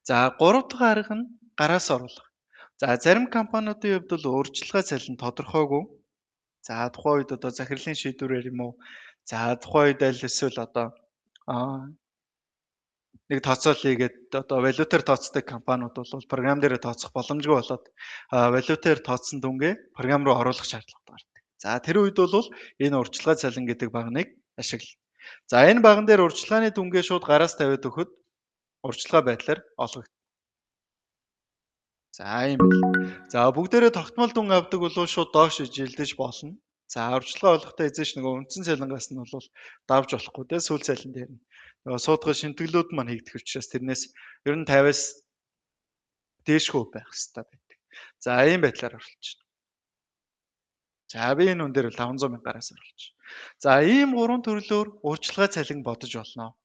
За гурав дахь арга нь гараас оруулах. За зарим компаниудын хувьд бол урьдчилгаа цалин тодорхойгүй. За тухайн үед одоо захирлын шийдвэрээр юм уу? За тухайн үед аль эсвэл одоо нэг тооцоолол хийгээд одоо валютаар тооцдог компаниуд бол програм дээр тооцох боломжгүй болоод валютаар тооцсон дүнгээ програм руу оруулах шаардлага гардаг. За тэр үед бол энэ урьдчилгаа цалин гэдэг баганыг ашиглана. За энэ баган дээр урьдчилгааны дүнгээ шууд гараас тавиад өгөхөд урьдчилгаа байдлаар олгогдно. За ийм байл. За бүгдээрээ тогтмол дүн авдаг бол шууд доош жилдэж болно. За урьдчилгаа олгохдоо эзэж нөгөө үндсэн цалингаас нь бол давж болохгүй те сүүл цалин дээр нь. Нөгөө суудгал шинтгэлүүд маань хийгдэх учраас тэрнээс ер нь 50-аас дээшгүй байх хэрэгтэй байдаг. За ийм байдлаар оруулж байна. За би энэ үн дээр 500 мянга гараас оруулж. За ийм гурван төрлөөр урьдчилгаа цалин бодож болно.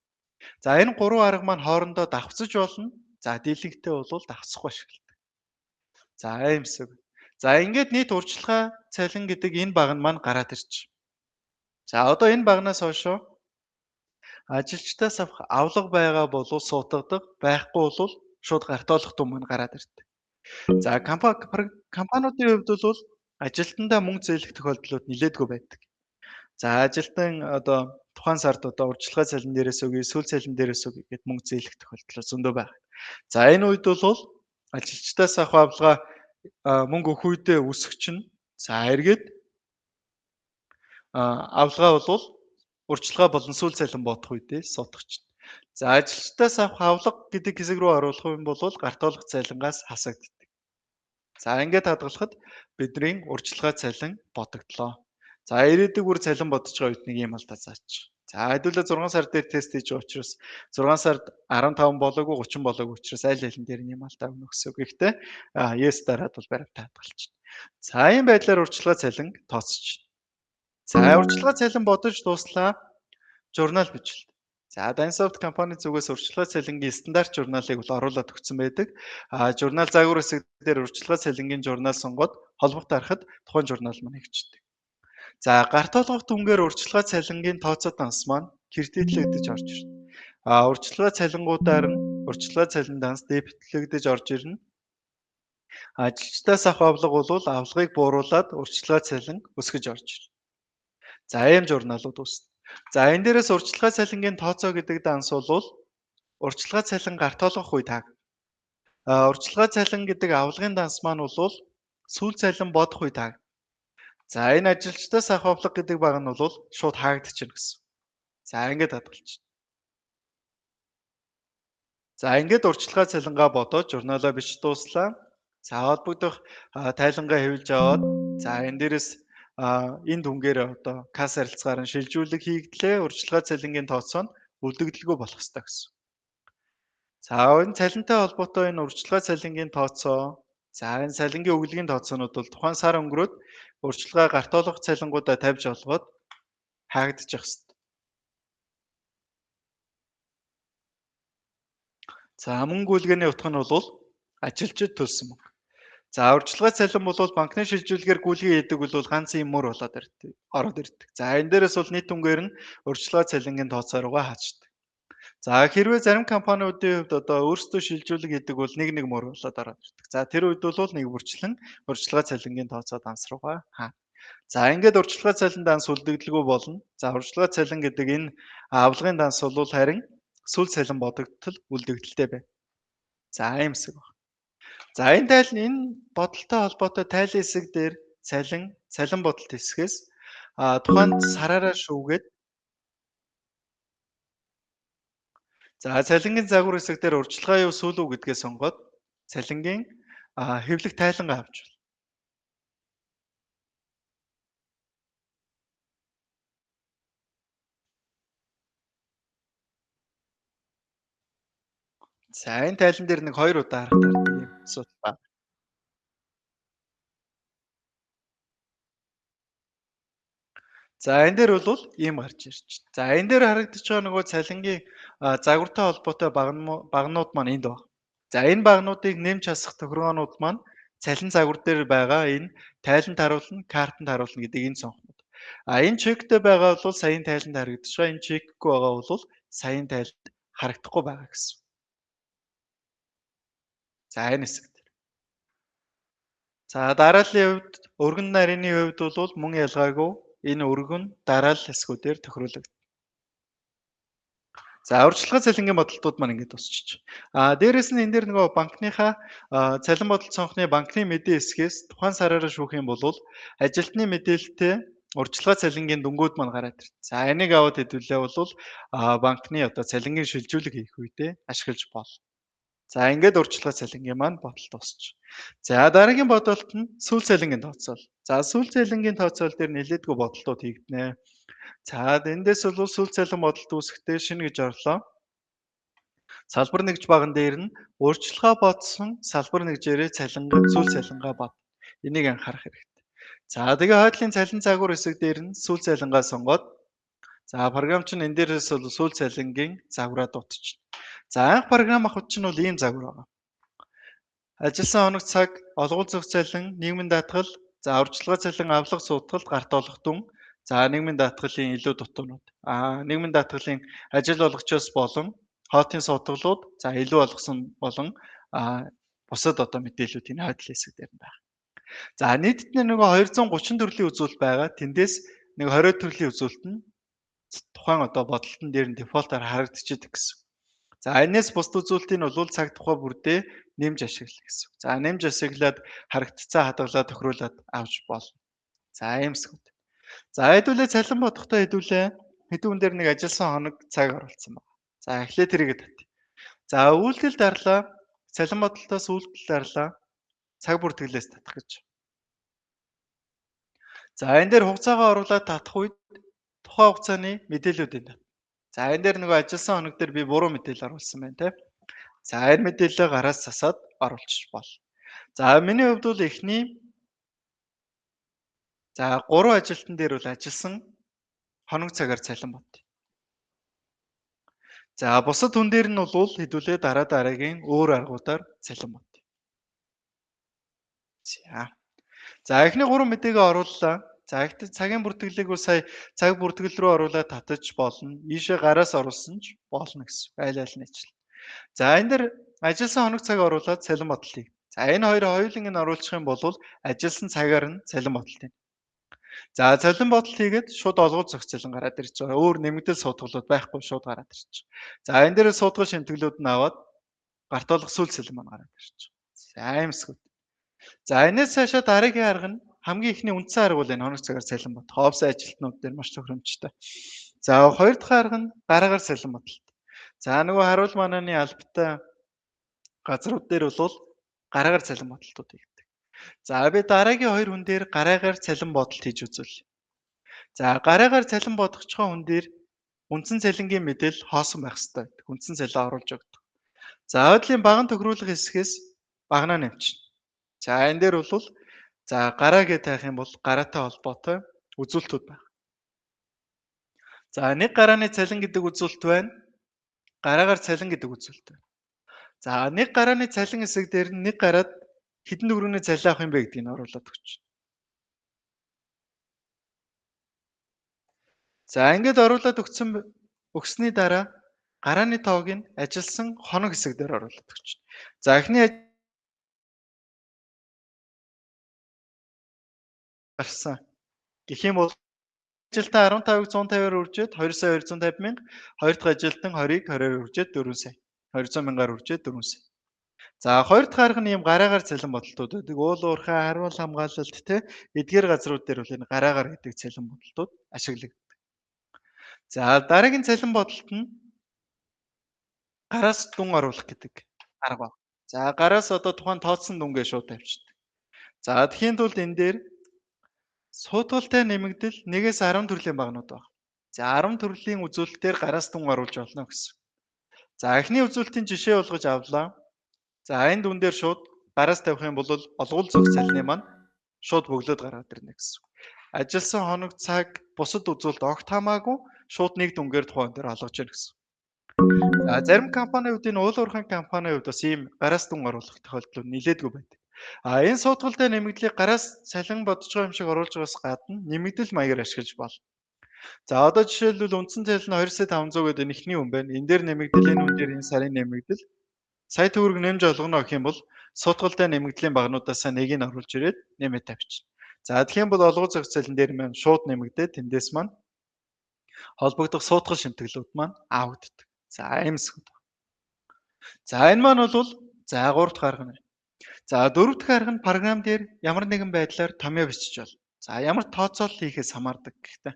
За энэ гурван арга маань хоорондоо давхцаж болно. За дийлэнхтэй бол давхцахгүй ашигладаг. За ийм хэсэг. За ингээд нийт урьдчилгаа цалин гэдэг энэ баг нь маань гараад ирж. За одоо энэ багнаас хойшоо ажилчдаас авах авлага байгаа болов суудгадаг, байхгүй бол шууд гартоолох дүн маань гараад ирдэг. За компаниудын хувьд бол ажилтнандаа мөнгө зээлэх тохиолдлууд нэлээдгүй байдаг. За ажилтан одоо тухайн сард одоо урьдчилгаа цалин дээрээс өгье, сүүл цалин дээрээс өгье гэд мөнгө зээлэх тохиолдол зөндөө байна. За энэ үед бол ажилчдаас авах авлага мөнгө өгөх үедээ өсөх чинь за эргээд Авлага бол урьдчилгаа болон сүүл цалин бодох үедээ суудагч. За ажилчдаас авах авлага гэдэг хэсэг рүү оруулах юм бол гарт олох цалингаас хасагддаг. За ингээд хадгалахад бидний урьдчилгаа цалин бодогдлоо. За ирээдүйг үр цалин бодож байгаа үед нэг юм алдаа заач. За хэдүүлээ 6 сар дээр тест хийж байгаа учраас 6 сард 15 болоогүй 30 болоогүй учраас аль алин дээр нь юм алдаа өгнө гэсэн. Гэхдээ yes дараад бол баримтаа хадгалчихна. За ийм байдлаар урьдчилгаа цалин тооцож. За урьдчилгаа цалин бодож дууслаа. Журнал бичлээ. За Dynsoft компани зүгээс урьдчилгаа цалингийн стандарт журналыг бол оруулаад өгсөн байдаг. Журнал загвар хэсэг дээр урьдчилгаа цалингийн журнал сонгоод холбох дарахад тухайн журнал маань нэгждэг. За гарт олгох дүнгээр урьдчилгаа цалингийн тооцоо данс маань кредитлэгдэж орж ирнэ. Урьдчилгаа цалингуудаар нь урьдчилгаа цалин данс дебитлэгдэж орж ирнэ. Ажилчдаас авах авлага бол авлагыг бууруулад урьдчилгаа цалин өсгөж орж ирнэ. За ийм журналууд үүснэ. За энэ дээрээс урьдчилгаа цалингийн тооцоо гэдэг данс бол урьдчилгаа цалин гарт олгох үед хааг. Урьдчилгаа цалин гэдэг авлагын данс маань бол сүүл цалин бодох үед хааг. За энэ ажилчдаас авах авлага гэдэг баг нь бол шууд хаагдчихна гэсэн. За ингээд хадгалчихна. За ингээд урьдчилгаа цалингаа бодоод журналаа бичиж дууслаа. За холбогдох тайлангаа хэвлэж аваад за энэ дээрээс энэ дүнгээр одоо касс харилцаагаар нь шилжүүлэг хийгдлээ. Урьдчилгаа цалингийн тооцоо нь үлдэгдэлгүй болох ёстой гэсэн. За энэ цалинтай холбоотой энэ урьдчилгаа цалингийн тооцоо, за энэ цалингийн өглөгийн тооцоонууд бол тухайн сар өнгөрөөд урьдчилгаа гарт олгох цалингуудаа тавьж олгоод хаагдчих ёстой. За мөнгө гүйлгээний утга нь бол ажилчид төлсөн мөнгө. За урьдчилгаа цалин бол банкны шилжүүлгээр гүйлгээ хийдэг бол ганц юм мөр болоод ороод ирдэг. За энэ дээрээс бол нийт дүнгээр нь урьдчилгаа цалингийн тооцоо руугаа хаачдаг. За хэрвээ зарим компаниудын хувьд одоо өөрсдөө шилжүүлэг хийдэг бол нэг нэг мөр болоод ороод ирдэг. За тэр үед бол нэг бүрчлэн урьдчилгаа цалингийн тооцоо данс руугаа хаана. За ингээд урьдчилгаа цалин данс үлдэгдэлгүй болно. За урьдчилгаа цалин гэдэг энэ авлагын данс бол харин сүүл цалин бодогдтол үлдэгдэлтэй байна. За ийм хэсэг байна. За энэ тайл энэ бодолтой холбоотой тайлын хэсэг дээр цалин бодолт хэсгээс тухайн сараараа шүүгээд за цалингийн загвар хэсэг дээр урьдчилгаа юу сүүл үү гэдгээ сонгоод цалингийн хэвлэх тайлангаа авч байна. За энэ тайлан дээр нэг 2 удаа харах таардаг юм асуудал байна. За энэ дээр бол ийм гарч ирж байна. За энэ дээр харагдаж байгаа нөгөө цалингийн загвартай холбоотой багнууд маань энд байна. За энэ багнуудыг нэмж хасах тохиргоонууд маань цалин загвар дээр байгаа энэ тайланд харуулна, картанд харуулна гэдэг энэ сонгонууд. Энэ чектэй байгаа бол саяын тайланд харагдаж байгаа, энэ чекгүй байгаа бол саяын тайланд харагдахгүй байгаа гэсэн. За энэ хэсэг дээр. За дарааллын хувьд өргөн нарийн хувьд бол мөн ялгаагүй энэ өргөн дараалал хэсгүүдээр тохируулагдана. За урьдчилгаа цалингийн бодолтууд маань ингээд дуусчих. Дээрэс нь энэ дээр нөгөө банкныхаа цалин бодолт сонгохны банкны мэдээ хэсгээс тухайн сараараа шүүх юм бол ажилтны мэдээлэлтэй урьдчилгаа цалингийн дүнгууд маань гараад ирнэ. За энийг аваад хэдүүлээ бол банкны одоо цалингийн шилжүүлэг хийх үедээ ашиглаж болно. За ингээд урьдчилгаа цалингийн маань бодолт дуусчих. За дараагийн бодолт нь сүүл цалингийн тооцоол. За сүүл цалингийн тооцоол дээр нэлээдгүй бодолтууд хийгдэнэ. За эндээс бол сүүл цалин бодолт үүсэхдээ шинэ гэж орлоо. Салбар нэгж баган дээр нь урьдчилгаа бодсон салбар нэгжээрээ цалингаа сүүл цалингаа бод. Энийг анхаарах хэрэгтэй. За тэгээ хойдлын цалин загвар хэсэг дээр нь сүүл цалингаа сонгоод за програм чинь энэ дээрээс бол сүүл цалингийн загвараа дутчихна. За анх програм авахд чинь бол ийм загвар байгаа. Ажилласан хоног цаг, олгол зөх цалин, нийгмийн даатгал, за урьдчилгаа цалин, авлага суудгалд гарт олох дүн, за нийгмийн даатгалын илүү дутуунууд. Нийгмийн даатгалын ажил олгочоос болон хоотын суудгалууд, за илүү олгосон болон бусад одоо мэдээллүүд энэ хойдол хэсэг дээр нь байна. За нийтдээ нөгөө 230 төрлийн үзүүлэлт байгаа. Тэндээс нэг 20 төрлийн үзүүлэлт нь тухайн одоо бодолтон дээр нь дефолтоор харагдчихэдэг гэсэн. За энэс бусд үзүүлэлтийг нь бол цаг тухай бүрдээ нэмж ашиглах гэсэн. За нэмж ашиглаад харагдцаа хадгалаад тохируулаад авч болно. За ийм хэсгүүд. За хэдүүлээ цалин бодохдоо хэдүүлээ хэдэн хүн дээр нэг ажилласан хоног цаг оруулсан байна. За эхлээд тэрийг татъя. За үйлдэл дарлаа. Цалин бодолтоос үйлдэл дарлаа. Цаг бүртгэлээс татах гэж. За энэ дээр хугацаагаа оруулаад татах үед тухайн хугацааны мэдээллүүдийг тат. За энэ дээр нөгөө ажилласан хоног дээр би буруу мэдээлэл оруулсан байна те. За энэ мэдээлэлээ гараас засаад оруулчих бол. За миний хувьд бол эхний за 3 ажилтан дээр бол ажилласан хоног цагаар цалин бод. За бусад хүн дээр нь бол хэдүүлээ дараа дараагийн өөр аргуудаар цалин бод. За. За эхний 3 мэдээгээ орууллаа. За ихтэй цагийн бүртгэлийг бол сая цаг бүртгэл рүү оруулаад татаж болно. Ийшээ гараас оруулсан ч болно гэсэн. Айл айл нь ажил. За энэ дэр ажилласан хоног цаг оруулаад цалин бодлыг. За энэ хоёр хоёуланг нь оруулах юм бол ажилласан цагаар нь цалин бодолт. За цалин бодолт хийгээд шууд олгол зохицолон цалин гараад ирж байгаа. Өөр нэмэгдэл суудгалууд байхгүй шууд гараад ирж байгаа. За энэ дээр суудгал шимтгэлүүд нь аваад гарт болох сүүл цалин маань гараад ирж байгаа. За аимсгүүд. За энэс цаашаа дараагийн арга нь хамгийн ихний үндсэн арга бол энэ хоног цагаар цалин бодох. Офис ажилтнууд дээр маш тохиромжтой. За хоёр дахь арга нь гараагаар цалин бодолт. За нөгөө харуул манааны албатай газрууд дээр бол гараагаар цалин бодолтууд хийгддэг. За би дараагийн хоёр хүн дээр гараагаар цалин бодолт хийж үзвэл. За гараагаар цалин бодгочихоо хүн дээр үндсэн цалингийн мэдээлэл хоосон байх ёстой гэдэг. Үндсэн цалин оруулж өгдөг. За ойдлын баган тохируулах хэсгээс баганаа нэмчихнэ. За энэ дээр бол за гараа гэж тайх юм бол гараатай холбоотой үзүүлэлтүүд байна. За нэг гарааны цалин гэдэг үзүүлэлт байна. Гараагаар цалин гэдэг үзүүлэлт байна. За нэг гарааны цалин хэсэг дээр нэг гараад хэдэн төгрөгийн цалин авах юм бэ гэдгийг оруулаад өгч. За ингээд оруулаад өгсөний дараа гарааны тоог нь ажилласан хоног хэсэг дээр оруулаад өгч. За эхний гарсан. Гэх юм бол ажилтан 15-ыг 150-аар үржээд 2 сая 250 мянга, хоёр дахь ажилтан 20-ыг 20-аар үржээд 4 сая. 200 мянгаар үржээд 4 сая. За хоёр дахь арга нь ийм гараагаар цалин бодолтууд байдаг. Уул уурхай, харуул хамгаалалт те эдгээр газрууд дээр бол энэ гараагаар гэдэг цалин бодолтууд ашиглагддаг. За дараагийн цалин бодолт нь гараас дүн оруулах гэдэг арга байна. За гараас одоо тухайн тооцсон дүнгээ шууд тавьчихдаг. За тэгэхийн тулд энэ дээр суудгалтай нэмэгдэл 1-ээс 10 төрлийн багнууд байна. За 10 төрлийн үзүүлэлтээр гараас дүн оруулж болно гэсэн. За эхний үзүүлэлтийн жишээ болгож авлаа. За энэ дүн дээр шууд гараас тавих юм бол олгол зөх цалины маань шууд бөглөөд гараад ирнэ гэсэн. Ажилласан хоног цаг бусад үзүүлэлт огт хамаагүй шууд нэг дүнгээр тухайн дээр олгож яах гэсэн. За зарим компанийн хувьд энэ уул уурхайн компанийн хувьд бас ийм гараас дүн оруулах тохиолдол нэлээдгүй байдаг. А энэ суудгалтай нэмэгдлийг гараас цалин бодож байгаа юм шиг оруулж байгаас гадна нэмэгдэл маягаар ашиглаж болно. За одоо жишээлбэл үндсэн цалин 2 сая 500 гэдэг энэ эхний хүн байна. Энэ дээр нэмэгдэл, энэ хүн дээр энэ сарын нэмэгдэл сая төгрөг нэмж олгоно гэх юм бол суудгалтай нэмэгдлийн багнуудаасаа нэгийг нь оруулж ирээд нэмээ тавьчихна. За тэгэх юм бол олгоо зохицолын цалин дээр маань шууд нэмэгдээд тэндээс маань холбогдох суудгал шимтгэлүүд маань авагддаг. За аимсгүүд. За энэ маань бол за 3 дахь арга нь. За 4 дахь арга нь програм дээр ямар нэгэн байдлаар томьёо бичиж болно. За ямар тооцоолол хийхээс хамаардаг гэхдээ.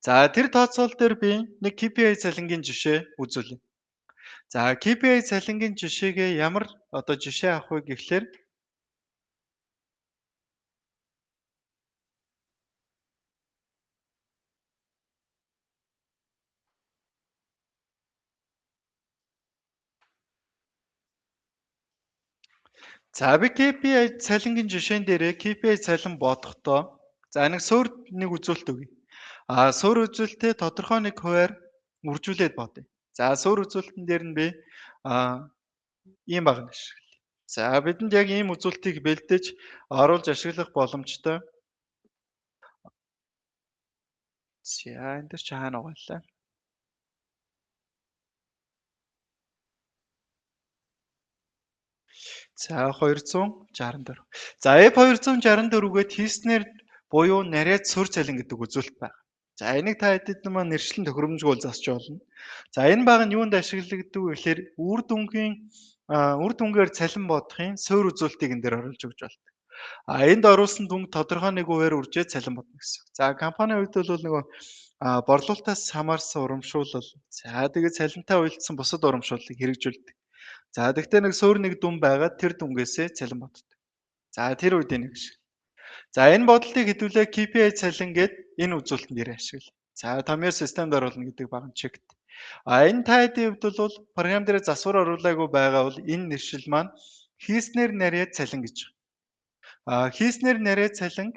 За тэр тооцоолол дээр би нэг KPI цалингийн жишээ үзүүлье. За KPI цалингийн жишээгээ ямар одоо жишээ авах вэ гэхлээр за би KPI цалингийн жишээн дээрээ KPI цалин бодохдоо за нэг суурь нэг үзүүлэлт өгье. А суурь үзүүлэлтээ тодорхой нэг хувиар үржүүлээд бодъё. За суурь үзүүлэлтэн дээр нь би ийм баг нь ашиглая. За бидэнд яг ийм үзүүлэлтийг бэлдэж оруулж ашиглах боломжтой. За энэ дээр чи хаана байгаа лээ? За 264. За F264-гээд хийснээр буюу нарийд сур цалин гэдэг үзүүлэлт байна. За энийг та хэдэд маань нэршлэн тохиромжгүй засч болно. За энэ баг нь юунд ашиглагддаг вэ гэхээр үр дүнгээр цалин бодохын суурь үзүүлэлтийг энэ дээр оруулж өгч болдог. А энд оруулсан дүнг тодорхой нэг хувиар үржээд цалин бодно гэсэн. За компанийн хувьд бол нөгөө борлуулалтаас хамаарсан урамшуулал, за тэгээд цалинтай уялдсан бусад урамшууллыг хэрэгжүүлдэг. За тэгтээ нэг суур нэг дүн байгаа, тэр дүнгээсээ цалин боддог. За тэр үед энийг шиг. За энэ бодолтыг хэдүүлээ KPI цалин гээд энэ үзүүлэлтэн дээр ашигла. За томьёо системд оруулна гэдэг баган чигт. А энэ та хэдийн хувьд бол програм дээр засвар оруулаагүй байгаа бол энэ нэршил маань хийснээр нарийад цалин гэж. А хийснээр нарийад цалин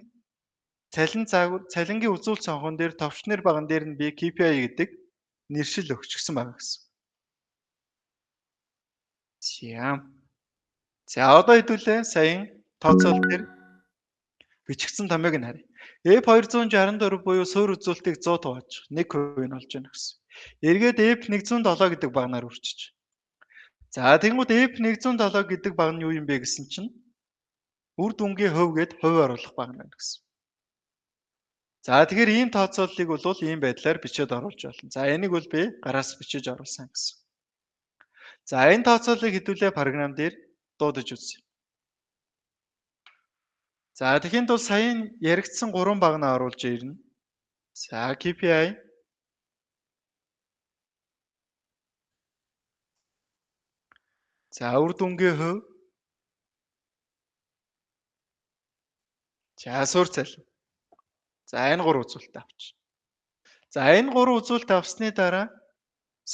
цалин загвар цалингийн үзүүлэлт сонгон дээр товчнэр баган дээр нь би KPI гэдэг нэршил өгчихсөн байгаа гэсэн. За. За одоо хэдүүлээ саяхан тооцоол дээр бичигдсэн томьёог нь харъя. F264 буюу суурь үзүүлэлтийг 100 хувааж 1% нь болж байна гэсэн. Эргээд F107 гэдэг багнаар үрчиж. За тэгэнгүүт F107 гэдэг баг нь юу юм бэ гэсэн чинь үр дүнгийн хувь гээд хувь оруулах баг байна гэсэн. За тэгэхээр ийм тооцооллыг бол ийм байдлаар бичээд оруулж болно. За энийг бол би гараас бичиж оруулсан гэсэн. За энэ тооцооллыг хэдүүлээ програм дээр дуудаж үзье. За тэгэхэд бол саяын яригдсан 3 багнаа оруулж ирнэ. За KPI за үр дүнгийн хувь за суурь цалин. За энэ 3 үзүүлэлт авч. За энэ 3 үзүүлэлт авсны дараа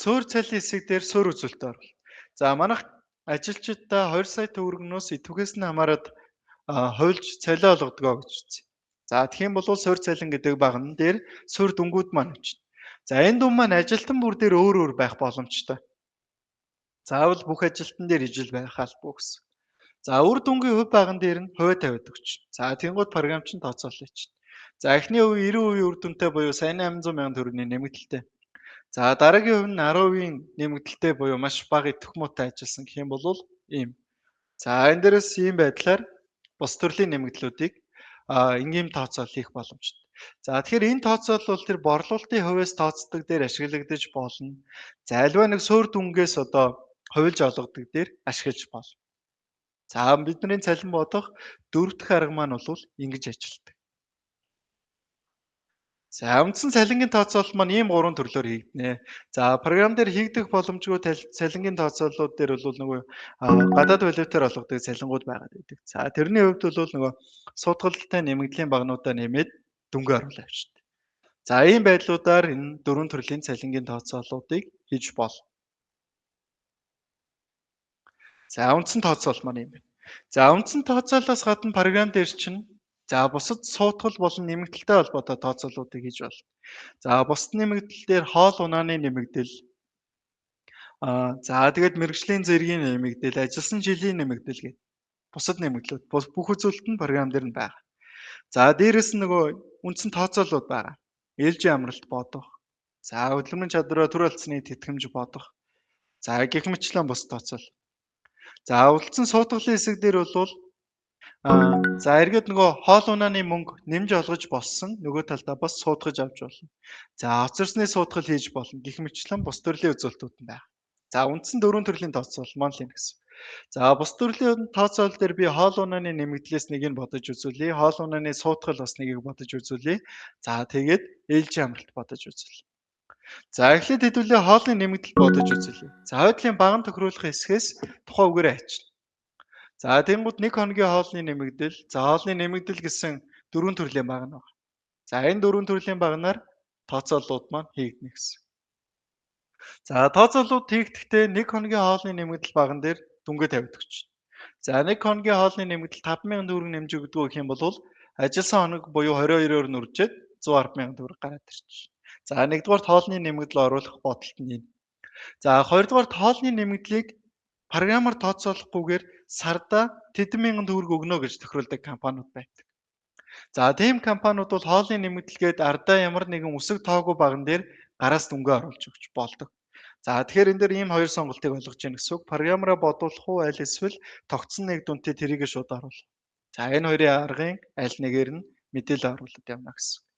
суурь цалин хэсэг дээр суурь үзүүлэлт оруул. За манайх ажилчдаа 20 сая төгрөгнөөс идэвхээс нь хамаарат хуйлж цалин олгодгоо гэж үзье. За тэгэх юм бол суурь цалин гэдэг баган дээр суурь дүнгууд маань очно. За энэ дүн маань ажилтан бүр дээр өөр өөр байх боломжтой. Заавал бүх ажилтан дээр ижил байх албагүй гэсэн. За үр дүнгийн хувь баган дээр нь хувиа тавиад өгч. За тэгэнгүүт програм чинь тооцоолъё чинь. За эхний хувь 90% үр дүнтэй буюу сайн 800 сая төгрөгийн нэмэгдэлтэй. За дараагийн хувь нь 10% нэмэгдэлтэй буюу маш бага идэвх муутай ажилласан гэх юм бол ийм. За энэ дээрээс ийм байдлаар бус төрлийн нэмэгдлүүдийг энгийн тооцоол хийх боломжтой. За тэгэхээр энэ тооцоол бол тэр борлуулалтын хувиас тооцдог дээр ашиглагдаж болно. За альва нэг суурь дүнгээс одоо хувилж олгодог дээр ашиглаж болно. За бидний цалин бодох дөрөв дэх арга маань бол ингэж ажилладаг. За үндсэн цалингийн тооцоолол маань ийм гурван төрлөөр хийгдэнэ. За програм дээр хийгдэх боломжгүй цалингийн тооцооллууд дээр бол нөгөө гадаад валютаар олгодог цалингууд байгаад байдаг. За тэрний хувьд бол нөгөө суудгалтай нэмэгдлийн багнуудаа нэмээд дүнгээ оруулаа авчихдээ. За ийм байдлуудаар энэ дөрвөн төрлийн цалингийн тооцооллуудыг хийж болно. За үндсэн тооцоол маань юм байна. За үндсэн тооцоолоос гадна програм дээр чинь за бусад суутгал болон нэмэгдэлтэй холбоотой тооцоолуудыг хийж болно. За бусад нэмэгдэл дээр хоол унааны нэмэгдэл, за тэгээд мэргэжлийн зэргийн нэмэгдэл, ажилласан жилийн нэмэгдэл гэдэг бусад нэмэгдлүүд бүх үзүүлэлт нь програм дээр нь байгаа. За дээрэс нь нөгөө үндсэн тооцоолууд байгаа. Ээлжийн амралт бодох. За хөдөлмөрийн чадвараа төр алцны тэтгэмж бодох. За гэх мэтчлэн бус тооцоол. За үлдсэн суутгалын хэсэг дээр бол за эргээд нөгөө хоол унааны мөнгө нэмж олгож болсон нөгөө талдаа бас суудгаж авч болно. За хоцорсны суудгал хийж болно гэх мэтчлэн бус төрлийн үзүүлэлтүүд нь байна. За үндсэн дөрвөн төрлийн тооцоол маань л юм гэсэн. За бус төрлийн тооцоол дээр би хоол унааны нэмэгдлээс нэгийг бодож үзүүлье. Хоол унааны суудгал бас нэгийг бодож үзүүлье. За тэгээд ээлжийн амралт бодож үзүүлье. За эхлээд хэдүүлээ хоолны нэмэгдэл бодож үзүүлье. За хойдлын баган тохируулах хэсгээс тухайн үгээрээ ачна. За тэгэнгүүт нэг хоногийн хоолны нэмэгдэл, за хоолны нэмэгдэл гэсэн дөрвөн төрлийн баг нь байна. За энэ дөрвөн төрлийн багнаар тооцоолууд маань хийгдэнэ гэсэн. За тооцоолууд хийгдэхдээ нэг хоногийн хоолны нэмэгдэл баган дээр дүнгээ тавиад өгч. За нэг хоногийн хоолны нэмэгдэл 5000 төгрөг нэмж өгдөг гэх юм бол ажилласан хоног буюу 22-оор нүржээд 110,000 төгрөг гараад ирчих. За нэгдүгээрт хоолны нэмэгдэл оруулах бодолт нь энэ. За хоёрдугаарт хоолны нэмэгдлийг програмаар тооцоолохгүйгээр сарда тэдэн мянган төгрөг өгнө гэж тохируулдаг компаниуд байдаг. За тийм компаниуд бол хоолны нэмэгдэлгээд ардаа ямар нэгэн үсэг тоогүй баган дээр гараас дүнгээ оруулж өгч болдог. За тэгэхээр энэ дээр ийм хоёр сонголтыг олгож яах гэсэн үг. Програмаараа бодуулах уу аль эсвэл тогтсон нэг дүнтэй тэрийг шууд оруулах. За энэ хоёрын аргын аль нэгээр нь мэдээлэл оруулаад явна гэсэн.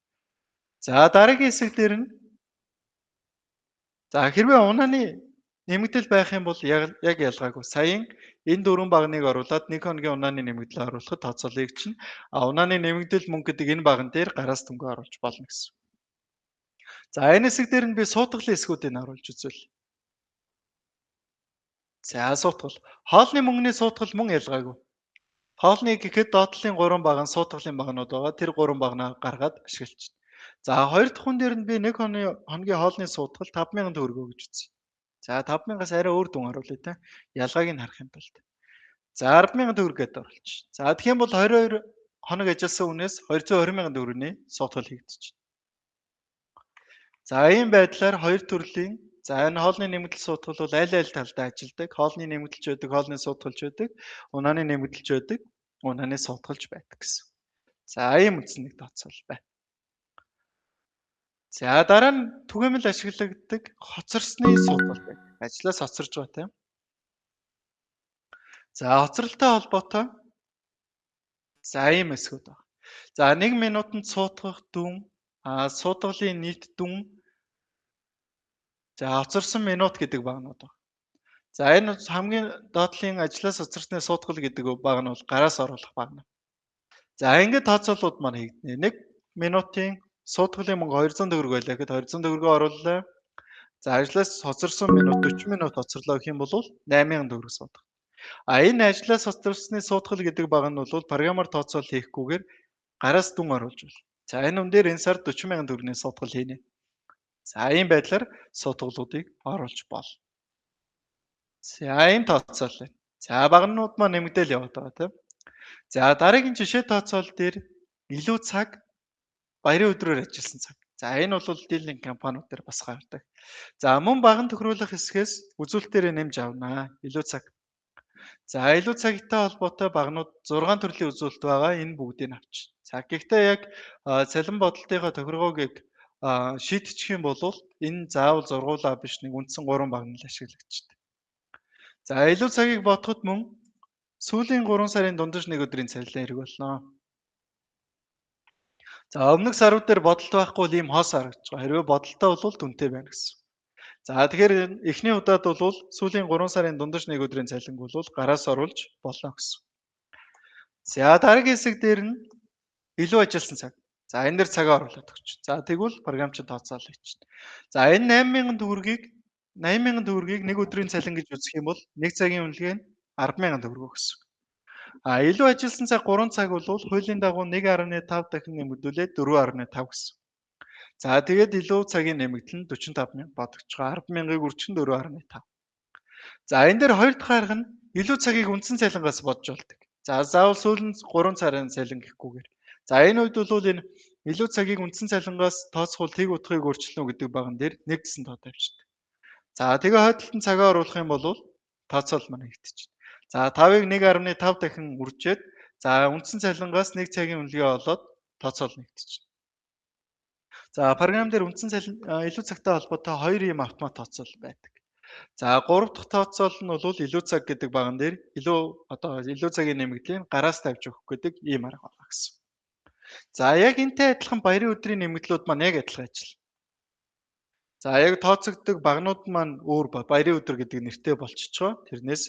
За дараагийн хэсэг дээр нь за хэрвээ унааны Нэмэгдэл байх юм бол яг ялгаагүй. Саяын энэ дөрвөн баганыг оруулаад нэг хоногийн унааны нэмэгдэл оруулахад тооцоолыг чинь унааны нэмэгдэл мөнгө гэдэг энэ баган дээр гараас дүнгээ оруулж болно гэсэн. За энэ хэсэг дээр нь би суутгалын хэсгүүдийг оруулж үзвэл. За суутгал. Хоолны мөнгөний суутгал мөн ялгаагүй. Хоолны гэхэд доотлын 3 баган суутгалын баганууд байгаа. Тэр 3 баганаа гаргаад ашиглаж. За хоёр дахь хүн дээр нь би нэг хоногийн хоолны суутгал 5000 төгрөгөө гэж үзье. За 5000-аас арай өөр дүн оруулъя та. Ялгааг нь харахын тулд. За 100000 төгрөг гэдээ оруулчих. За тэгэх юм бол 22 хоног ажилласан хүнээс 220,000 төгрөгийн суутгал хийгдчихэв. За ийм байдлаар хоёр төрлийн за энэ хоолны нэмэгдэл суутгал бол аль аль талдаа ажилдаг. Хоолны нэмэгдэлч байдаг, хоолны суутгалж байдаг, унааны нэмэгдэлч байдаг, унааны суутгалж байдаг гэсэн. За ийм үндсэн нэг тооцоол байна. За дараа нь түгээмэл ашиглагддаг хоцорсны суутгал байдаг. Ажлаас хоцорж байгаа тийм. За хоцролтой холбоотой за ийм хэсгүүд байна. За 1 минутанд суутгах дүн, суутгалын нийт дүн, за хоцорсон минут гэдэг баганууд байна. За энэ хамгийн доотлын ажлаас хоцорсны суутгал гэдэг баг нь бол гараас оруулах багна. За ингээд тооцоолууд маань хийгдэнэ. 1 минутын суутгалын мөнгө 200 төгрөг байлаа гэхэд 200 төгрөгөө орууллаа. За ажлаас хоцорсон минут 40 минут хоцорлоо гэх юм бол 8000 төгрөг суудах. А энэ ажлаас хоцорсны суутгал гэдэг баг нь бол програмаар тооцоол хийхгүйгээр гараас дүн оруулж байна. За энэ үн дээр энэ сард 40,000 төгрөгийн суутгал хийнэ. За ийм байдлаар суутгалуудыг оруулж болно. За ийм тооцоол байна. За баганууд маань нэмэгдээл яваад байгаа тийм. За дараагийн жишээ тооцоол дээр илүү цаг баярын өдрөөр ажилласан цаг. За энэ бол дийлэнх компаниуд дээр бас гардаг. За мөн баган тохируулах хэсгээс үзүүлэлтээрээ нэмж авнаа. Илүү цаг. За илүү цагтай холбоотой баганууд 6 төрлийн үзүүлэлт байгаа. Энэ бүгдийг авч. За гэхдээ яг цалин бодолтынхаа тохиргоог шийдчих юм бол энэ заавал зургуулаа биш нэг үндсэн 3 багана л ашиглагдчихдаг. За илүү цагийг бодоход мөн сүүлийн 3 сарын дундаж нэг өдрийн цалин хэрэг болно. За өмнөх сарууд дээр бодолт байхгүй бол ийм хоос харагдаж байгаа. Хэрвээ бодолтой бол дүнтэй байна гэсэн. За тэгэхээр эхний удаад бол сүүлийн 3 сарын дундаж нэг өдрийн цалинг бол гараас оруулж болно гэсэн. За дараагийн хэсэг дээр нь илүү ажилласан цаг. За энэ дээр цагаа оруулаад өгч. За тэгвэл програм чинь тооцоолоо хийчихнэ. За энэ 8000 төгрөгийг 80,000 төгрөгийг нэг өдрийн цалин гэж үзэх юм бол нэг цагийн үнэлгээ нь 10,000 төгрөг гэсэн. А илүү ажилласан цаг 3 цаг бол хуулийн дагуу 1.5 дахин нэмэгдүүлээд 4.5 гэсэн. За тэгээд илүү цагийн нэмэгдэл нь 45,000 бодогдож байгаа. 10,000-ыг үржих нь 4.5. За энэ дээр хоёр дахь арга нь илүү цагийг үндсэн цалингаас бодж болдог. За заавал сүүлийн 3 сарын цалин гэхгүйгээр. За энэ үед бол энэ илүү цагийг үндсэн цалингаас тооцоолол тэг утгыг өөрчилнө гэдэг баган дээр нэг гэсэн тоо тавьчихдаг. За тэгээ хойдолт нь цагаа оруулах юм бол тооцоол маань хийгдчихэв. За 5-ыг 1.5 дахин үржээд за үндсэн цалингаас нэг цагийн үнэлгээ олоод тооцоол нэгдчихэв. За програм дээр үндсэн цалин илүү цагтай холбоотой хоёр ийм автомат тооцоол байдаг. За гурав дахь тооцоол нь бол илүү цаг гэдэг баган дээр илүү одоо илүү цагийн нэмэгдлийн гараас тавьж өгөх гэдэг ийм арга байна гэсэн. За яг энтэй адилхан баярын өдрийн нэмэгдлүүд маань яг адилхан ажил. За яг тооцогддог баганууд маань өөр баярын өдөр гэдэг нэртэй болчихгоо. Тэрнээс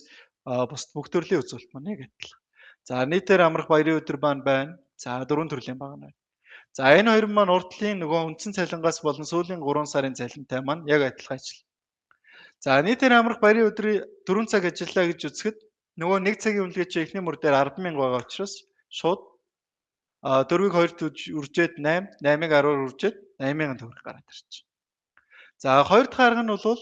бусд бүх төрлийн үзүүлэлт маань яг адилхан. За нийтээр амрах баярын өдөр маань байна. За дөрвөн төрлийн багана байна. За энэ хоёр маань урд талын нөгөө үндсэн цалингаас болон сүүлийн 3 сарын цалинтай маань яг адилхан ажил. За нийтээр амрах баярын өдрийн 4 цаг ажиллаа гэж үзэхэд нөгөө нэг цагийн үнэлгээ чи эхний мөр дээр 10,000 байгаа учраас шууд 4-ийг 2 үржээд 8, 8-ыг 10-аар үржээд 80,000 төгрөг гараад ирчих. За хоёр дахь арга нь бол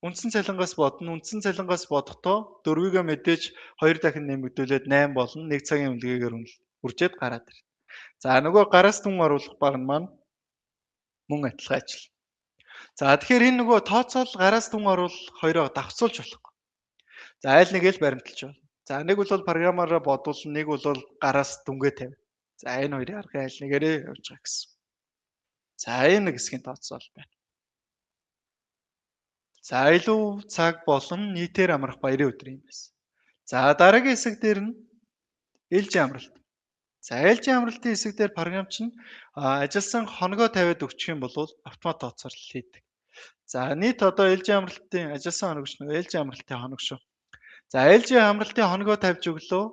үндсэн цалингаас бодно. Үндсэн цалингаас бодохдоо 4-ийгээ мэдээж 2 дахин нэмэгдүүлээд 8 болно. Нэг цагийн үнэлгээгээр үржээд гараад ирнэ. За нөгөө гараас дүн оруулах баг нь маань мөн адилхан ажил. За тэгэхээр энэ нөгөө тооцоол гараас дүн оруулах хоёроо давхцуулж болохгүй. За аль нэгийг л баримталж байна. За нэг бол програмаараа бодвол нэг бол гараас дүнгээ тавина. За энэ хоёрын аргын аль нэгээрээ явж байгаа гэсэн. За энэ нэг хэсгийн тооцоол байна. За илүү цаг болон нийтээр амрах баярын өдөр юм байсан. За дараагийн хэсэг дээр нь ээлжийн амралт. За ээлжийн амралтын хэсэг дээр програм чинь ажилласан хоногоо тавиад өгчих юм бол автомат тооцоолол хийдэг. За нийт одоо ээлжийн амралтын ажилласан хоног ш нь ээлжийн амралтын хоног шүү. За ээлжийн амралтын хоногоо тавьж өглөө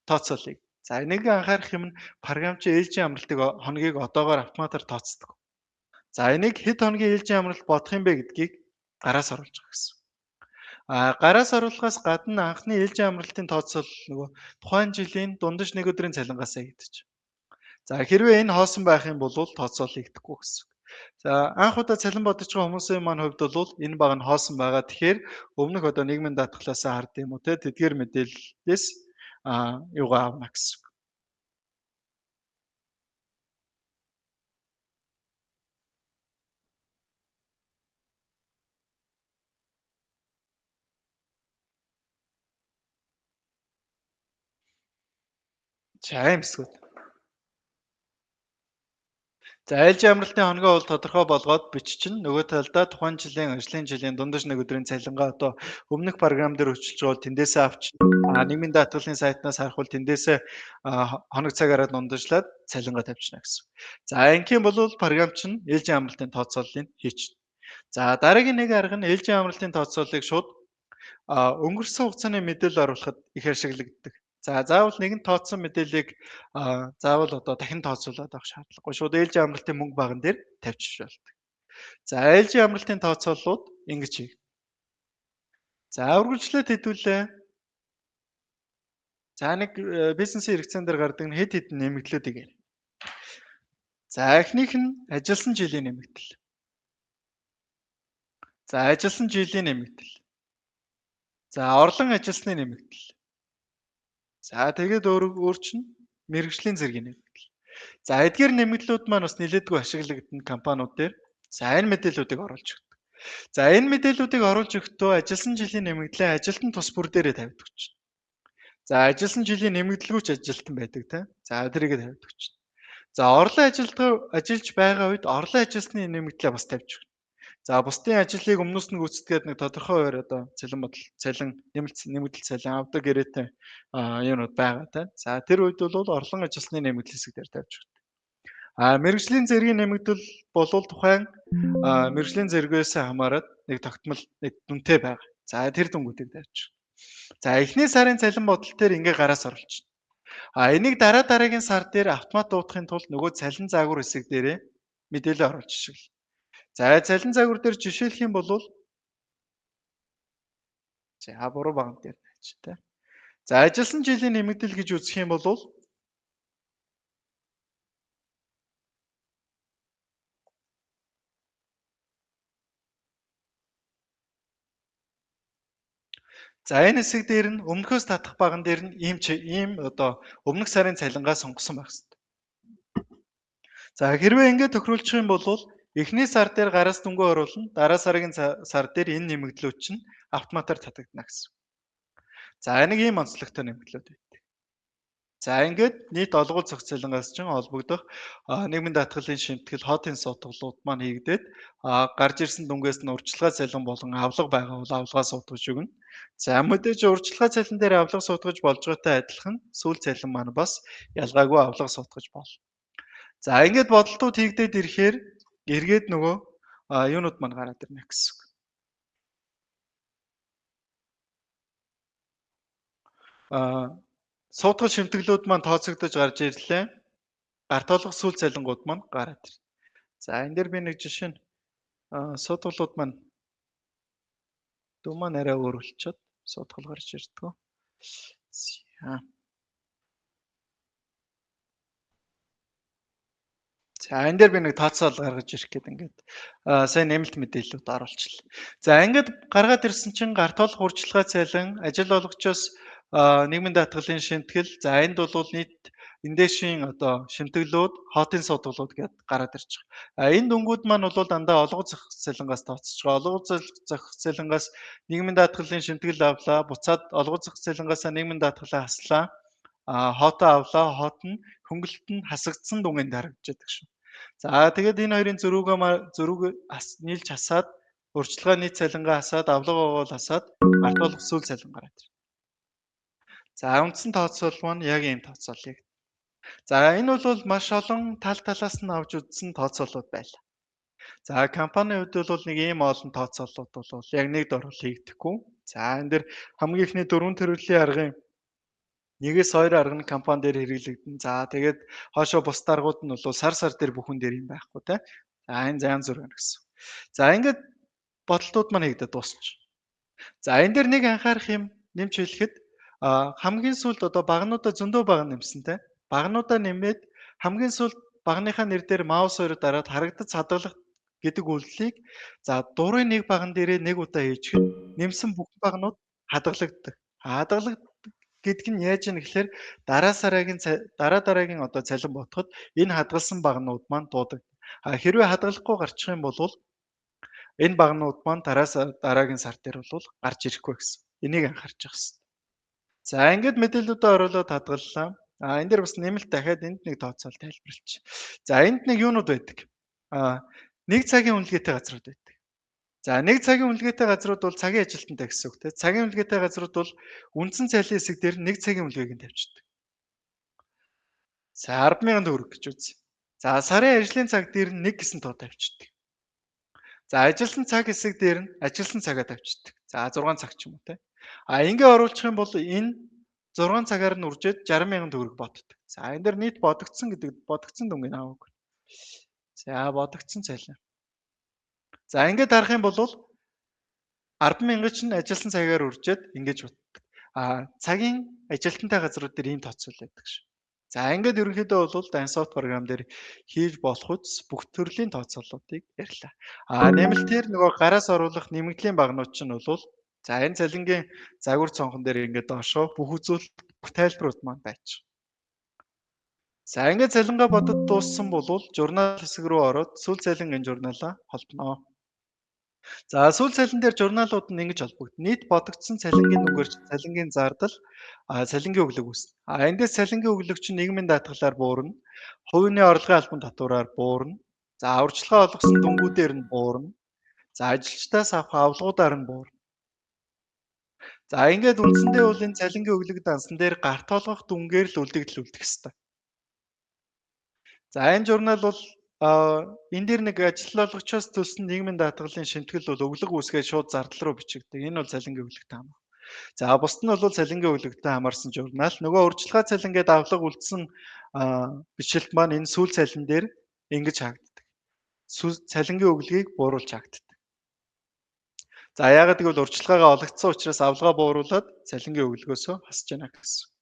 тооцоолъё. За энийг анхаарах юм нь програм чи ээлжийн амралтыг хоногийг одоогоор автоматар тооцдог. За энийг хэд хоногийн ээлжийн амралт бодох юм бэ гэдгийг гараас оруулж байгаа гэсэн. Гараас оруулахаас гадна анхны ээлжийн амралтын тооцоол нөгөө тухайн жилийн дундаж нэг өдрийн цалингаас хийгдэж. За хэрвээ энэ хоосон байх юм бол тооцоол хийгдэхгүй гэсэн. За анх удаа цалин бодож байгаа хүмүүсийн маань хувьд бол энэ баг нь хоосон байгаа. Тэгэхээр өмнөх одоо нийгмийн даатгалаас хард юм уу те тэдгээр мэдээллээс юугаа авна гэсэн. За юм хэсгүүд. За ээлжийн амралтын хоногоо бол тодорхой болгоод биччихнэ. Нөгөө талдаа тухайн жилийн ажлын жилийн дундаж нэг өдрийн цалингаа одоо өмнөх програм дээр хөчилж байгаа бол тэндээсээ авч нийгмийн даатгалын сайтнаас харах бол тэндээсээ хоног цагаараа дундажлаад цалингаа тавьчихна гэсэн. За ингэх юм бол програм чинь ээлжийн амралтын тооцооллыг хийчихнэ. За дараагийн нэг арга нь ээлжийн амралтын тооцооллыг шууд өнгөрсөн хугацааны мэдээлэл оруулахад их ашиглагддаг. За заавал нэгэн тооцсон мэдээллийг заавал одоо дахин тооцоолоод авах шаардлагагүй. Шууд ээлжийн амралтын мөнгө баган дээр тавьчих болдог. За ээлжийн амралтын тооцооллууд ингэж хий. За үргэлжлээд хэдүүлээ. За нэг бизнесийн хэрэгцээн дээр гардаг нь хэд хэдэн нэмэгдлүүдийг ярив. За эхнийх нь ажилласан жилийн нэмэгдэл. За ажилласан жилийн нэмэгдэл. За орлон ажилласны нэмэгдэл. За тэгээд өөр чинь мэргэжлийн зэргийн нэмэгдэл. За эдгээр нэмэгдлүүд маань бас нэлээдгүй ашиглагдана компаниуд дээр. За энэ мэдээллүүдийг оруулж өгдөг. За энэ мэдээллүүдийг оруулж өгөхдөө ажилласан жилийн нэмэгдлээ ажилтан тус бүр дээрээ тавьдаг чинь. За ажилласан жилийн нэмэгдэлгүй ч ажилтан байдаг те. За тэрийг тавьдаг чинь. За орлон ажиллаж байгаа үед орлон ажилласны нэмэгдлээ бас тавьж өгнө. За бусдын ажлыг өмнөөс нь гүйцэтгээд нэг тодорхой хувиар одоо цалин бодол, цалин нэмэгдэл цалин авдаг гэрээтэй юунууд байгаа те. За тэр үед бол орлон ажилласны нэмэгдэл хэсэг дээр тавьж өгдөг. Мэргэжлийн зэргийн нэмэгдэл болвол тухайн мэргэжлийн зэргээс хамаарат нэг тогтмол нэг дүнтэй байгаа. За тэр дүнгуудыг тавьж. За эхний сарын цалин бодол дээр ингээ гараас оруулчихна. Энийг дараа дараагийн сар дээр автомат дуудахын тулд нөгөө цалин загвар хэсэг дээрээ мэдээлэл оруулж ашиглана. За цалин загвар дээр жишээлх юм бол за буруу баган дээр тавьчих тэ. За ажилласан жилийн нэмэгдэл гэж үзэх юм бол за энэ хэсэг дээр нь өмнөхөөс татах баган дээр нь ийм одоо өмнөх сарын цалингаа сонгосон байх хэрэгтэй. За хэрвээ ингэж тохируулчих юм бол эхний сар дээр гараас дүнгээ оруулна, дараа сарын сар дээр энэ нэмэгдлүүд чинь автоматар татагдана гэсэн. За нэг ийм онцлогтой нэмэгдлүүд байдаг. За ингээд нийт олгол зах зээлээс чинь холбогдох нийгмийн даатгалын шимтгэл, хотын суудгалууд маань хийгдээд гарч ирсэн дүнгээс нь урьдчилгаа цалин болон авлага байгаа бол авлагаа суудгаж өгнө. За мэдээж урьдчилгаа цалин дээр авлага суудгаж болж байгаатай адилхан сүүл цалин маань бас ялгаагүй авлага суудгаж болно. За ингээд бодолтууд хийгдээд ирэхээр эргээд нөгөө юунууд маань гараад ирнэ гэсэн үг. Суудгал шимтгэлүүд маань тооцогдож гарч ирлээ. Гарт олох сүүл цалингууд маань гараад ирнэ. За энэ дээр би нэг жишээ нь суудгалууд маань дүн маань арай өөр болчиход суудгал гарч ирдэг. За. За энэ дээр би нэг тооцоол гаргаж ирэх гээд ингээд сайн нэмэлт мэдээллүүд оруулчихлаа. За ингээд гаргаад ирсэн чинь гарт олох урьдчилгаа цалин, ажил олгогчоос нийгмийн даатгалын шимтгэл, за энд бол нийт эндээшийн одоо шимтгэлүүд, хотын суудгалууд гээд гараад ирж байгаа. Энэ дүнгууд маань бол дандаа олгоо зах зээлингаас тооцож байгаа. Олгоо зах зээлингаас нийгмийн даатгалын шимтгэл авлаа, буцаад олгоо зах зээлингаас нийгмийн даатгалаа хаслаа, хотоо авлаа, хот нь хөнгөлөлт нь хасагдсан дүнгийн дарагдж байдаг шүү. За тэгээд энэ хоёрын зөрүүг нийлж хасаад урьдчилгаа нийт цалингаа хасаад авлага байгуул хасаад гарт болох сүүл цалин гараад ирнэ. За үндсэн тооцоол маань яг ийм тооцоолыг. За энэ бол маш олон тал талаас нь авч үзсэн тооцоолууд байлаа. За компанийн хувьд бол нэг ийм олон тооцоололт бол яг нэг дор хийгдэхгүй. За энэ дэр хамгийн ихний дөрвөн төрлийн аргын нэгээс хоёр арга нь компани дээр хэрэглэгдэн. За тэгээд хоошоо бус даргууд нь бол сар сар дээр бүхэн дээр юм байхгүй те. За энэ янз бүр байна гэсэн. За ингээд бодолтууд маань хийгдээд дуусчих. За энэ дээр нэг анхаарах юм нэмж хэлэхэд хамгийн сүүлд одоо багануудаа зөндөө бага нэмсэн те. Багануудаа нэмээд хамгийн сүүлд баганыхаа нэр дээр маус хоёроо дараад харагдаж хадгалах гэдэг үйлдэлийг за дурын нэг баган дээрээ нэг удаа хийчихэд нэмсэн бүх баганууд хадгалагддаг. Хадгалагддаг гэдэг нь яаж юм гэхээр дараа сарагийн дараа дараагийн одоо цалин ботход энэ хадгалсан баганууд маань дуудаг. А хэрвээ хадгалахгүй гарчих юм бол энэ баганууд маань дараагийн сар дээр бол гарч ирэхгүй гэсэн. Энийг анхаарч явах хэрэгтэй. За ингээд мэдээллүүдээ оруулаад хадгаллаа. А энэ дээр бас нэмэлт дахиад энд нэг тооцоол тайлбарлчих. За энд нэг юунууд байдаг. Нэг цагийн үнэлгээтэй газрууд байдаг. За нэг цагийн үнэлгээтэй газрууд бол цагийн ажилтнтай гэсэн үг те. Цагийн үнэлгээтэй газрууд бол үндсэн цалин хэсэг дээр нэг цагийн үнэлгээг нь тавьчихдаг. За 10,000 төгрөг гэж үзье. За сарын ажлын цаг дээр нь 1 гэсэн тоо тавьчихдаг. За ажилласан цаг хэсэг дээр нь ажилласан цагаа тавьчихдаг. За 6 цаг ч юм уу те. А ингээ оруулах юм бол энэ 6 цагаар нь үржээд 60,000 төгрөг боддог. За энэ дээр нийт бодогдсон гэдэг бодогдсон дүнгийг аваагүй. За бодогдсон цалин. За ингээд харах юм бол 10,000 чинь ажилласан цагаар үржээд ингэж боддог. А цагийн ажилтнтай газрууд дээр ийм тооцоол байдаг ш. За ингээд ерөнхийдөө бол Dynsoft програм дээр хийж болох үс бүх төрлийн тооцооллуудыг ярьлаа. А нэмэлтээр нөгөө гараас оруулах нэмэгдлийн багнууд чинь бол за энэ цалингийн загвар цонхон дээр ингээд доошоо бүх үзүүлэлт бүх тайлбарууд маань байж. За ингээд цалингаа бодод дууссан бол журнал хэсэг рүү ороод сүүл цалин энэ журналаа холбоно. За сүүл цалин дээр журналууд нь ингэж холбогдно. Нийт бодогдсон цалингийн нүгээр цалингийн зардал, цалингийн өглөг үүснэ. А эндээс цалингийн өглөг чинь нийгмийн даатгалаар буурна. Хувийн орлогын албан татвараар буурна. За урьдчилгаа олгосон дүнгуудээр нь буурна. За ажилчдаас авах авлагуудаар нь буурна. За ингээд үндсэндээ бол энэ цалингийн өглөг дансан дээр гарт олгох дүнгээр л үлдэгдэл үлдэх ёстой. За энэ журнал бол энэ дээр нэг ажил олгогчоос төлсөн нийгмийн даатгалын шимтгэл бол өглөг үүсгээд шууд зардал руу бичигддэг. Энэ бол цалингийн өглөгтэй хамаа. За бусд нь бол цалингийн өглөгтэй хамаарсан журнал. Нөгөө урьдчилгаа цалин гээд авлага үлдсэн бичлэлт маань энэ сүүл цалин дээр ингэж хаагддаг. Цалингийн өглөгийг бууруулж хаагддаг. За яагаад гэвэл урьдчилгаагаа олгогдсон учраас авлага бууруулад цалингийн өглөгөөсөө хасж яана гэсэн.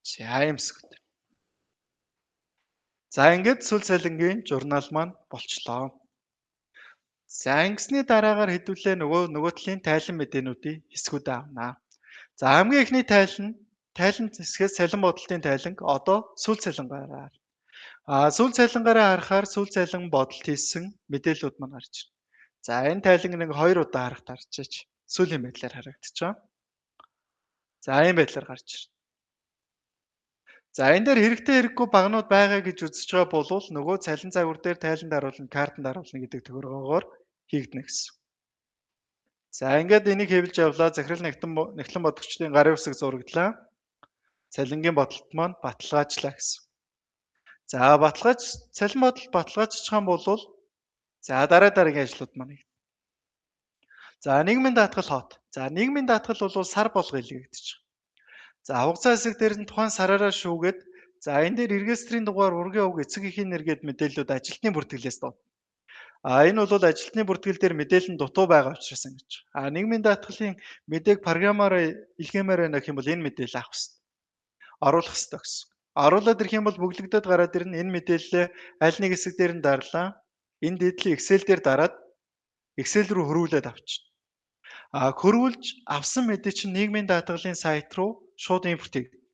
За юмсгт. За ингээд сүүл цалингийн журнал маань болчлоо. За ингэсний дараагаар хэдүүлээ нөгөө талын тайлан мэдээнүүдийн хэсгүүдээ авнаа. За хамгийн эхний тайлан хэсгээс цалин бодолтын тайланг одоо сүүл цалингаараа. Сүүл цалингаараа харахаар сүүл цалин бодолт хийсэн мэдээллүүд маань гарч ирнэ. За энэ тайланг нэг хоёр удаа харах тарчаач сүүлийн байдлаар харагдчихаа. За ийм байдлаар гарч ирнэ. За энэ дээр хэрэгтэй хэрэггүй багнууд байгаа гэж үзэж байгаа бол нөгөө цалин загвар дээр тайлан даруулна, картанд даруулна гэдэг тохиргоогоор хийгдэнэ гэсэн. За ингээд энийг хэвлж явлаа. Захирал нэгтлэн бодогчдын гарын үсэг зурагдлаа. Цалингийн бодолт маань баталгаажлаа гэсэн. За баталгааж цалин бодолт баталгаажчих юм бол за дараа дараагийн ажлууд маань хийгдэнэ. За нийгмийн даатгал хот. За нийгмийн даатгал бол сар болго илгээгдэж. За хугацаа хэсэг дээр нь тухайн сараараа шүүгээд за энэ дээр регистрийн дугаар, ургийн уг, эцэг эхийн нэр гээд мэдээллүүд ажилтны бүртгэлээс дууд. Энэ бол ажилтны бүртгэл дээр мэдээлэл нь дутуу байгаа учраас ингэж. Нийгмийн даатгалын мэдээг програмаараа илгээмээр байна гэх юм бол энэ мэдээлэл авах хэрэгтэй. Оруулах хэрэгтэй гэсэн. Оруулаад ирэх юм бол бүглэгдээд гараад ирнэ. Энэ мэдээллээ аль нэг хэсэг дээр нь дарлаа. Энэ дээдлийн Excel дээр дараад Excel рүү хөрвүүлээд авчирна. Хөрвүүлж авсан мэдээ чинь нийгмийн даатгалын сайт руу шууд импорт хийгдэнэ.